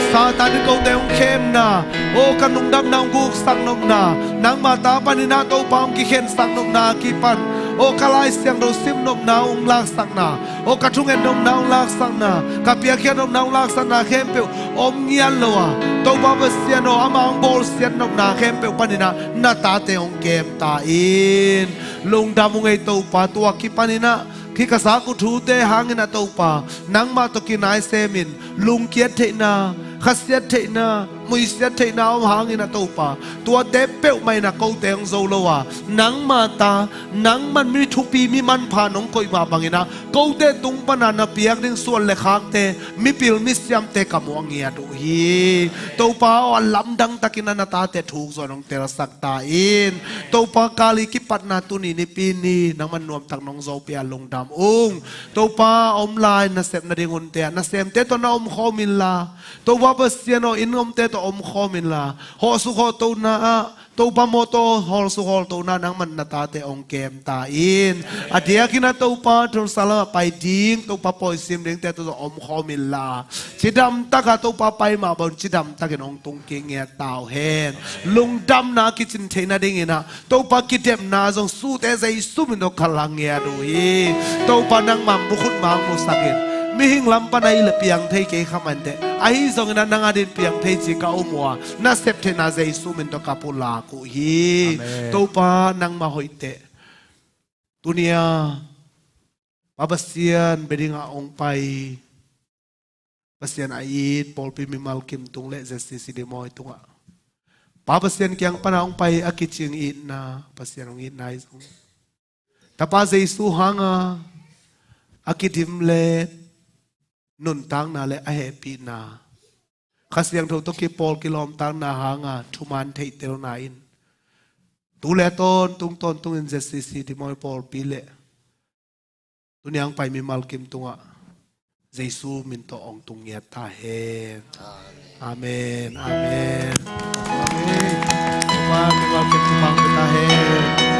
Satan in kote hong khemna, aw ka lungdamna hong guksak nopna, nangma ta panin ah Topa hong kikhensak nopna kipan, aw ka Lai Siangtho sim nopna hong laksakna, aw ka thunget nopna hong laksakna, ka piakkhiat nopna hong laksakna khempeuh om ngiat lo a, Topa Pasian aw, amah hong bawlsiat nopna khempeuh panin ah na tate hong kem ta in. Lungdam ung ei Topa, tua kipanin ah hih ka zak uh thute hangin ah Topa, nangmah tawh kinai semin, lungkiat theihna, khasiat theihna, muisiat theihna om hangin ah Topa, tuate peuhmah in ah kote hong zo lo a, nangma ta, nangman mi thupi mi manpha nong koih mah bangin ah kote tung pana na piak ding suan le khakte, mipil misiamte ka muak ngiat uh hi. Topa aw, a lamdang takin ah na tate thuk zaw nong telsak ta in. Topa kal i kipatna tuni nipi ni nangman nuamtak nong zo pia lungdam ung. Topa om lai nasep nading hunte ah nasemte tawh na omkhawm inla, Topa Pasian aw, inn omte tawh omkhawm inla, hawhsuk hawhtona ah Topa mawtaw hawlsuk hawltona nangman na tate hong kem ta in. A diakin ah Topa thunsa lamah pai ding, Topa pawisim dingte tawh omkhawm inla, cidamtak ah Topa pai mah bang cidamtakin hong tung kik ngiat ta uh hen. Lungdamna kicin theih nadingin ah Topa kidemna zong sute Jesu min tawh ka la ngiat uh hi. Topa nangmah mukhut mang musakin, mihing lam pan a i le piang thei kei kha mah inteh, ahi zongin ah nang adin piang thei ci ka um uh a, nasep theihna Jesu min tawh ka pulak uh hi. Amen. Topa nangmah hoih teh. Tuni-a Pa Pasian bia dingah hong pai, Pasian a it pawlpi mimal kim tung le Z C C Des Moines tungah Pa Pasian kiang pana hong pai a kicing itna, Pasian hong itna ahi zong, Tapa Jesu hanga a kidim le nuntakna le a hehpihna, Kha Siangtho tawh kipawl kilawmtatna hanga thuman theihtelna in, tu le tawntung tawntungin Z C C Des Moines pawlpi le tuni a hong pai mimal kim tungah Jesu min tawh hong tung ngiat ta hen. Amen. Amen. Amen. Topa mimal kim tungah hong tung ta hen.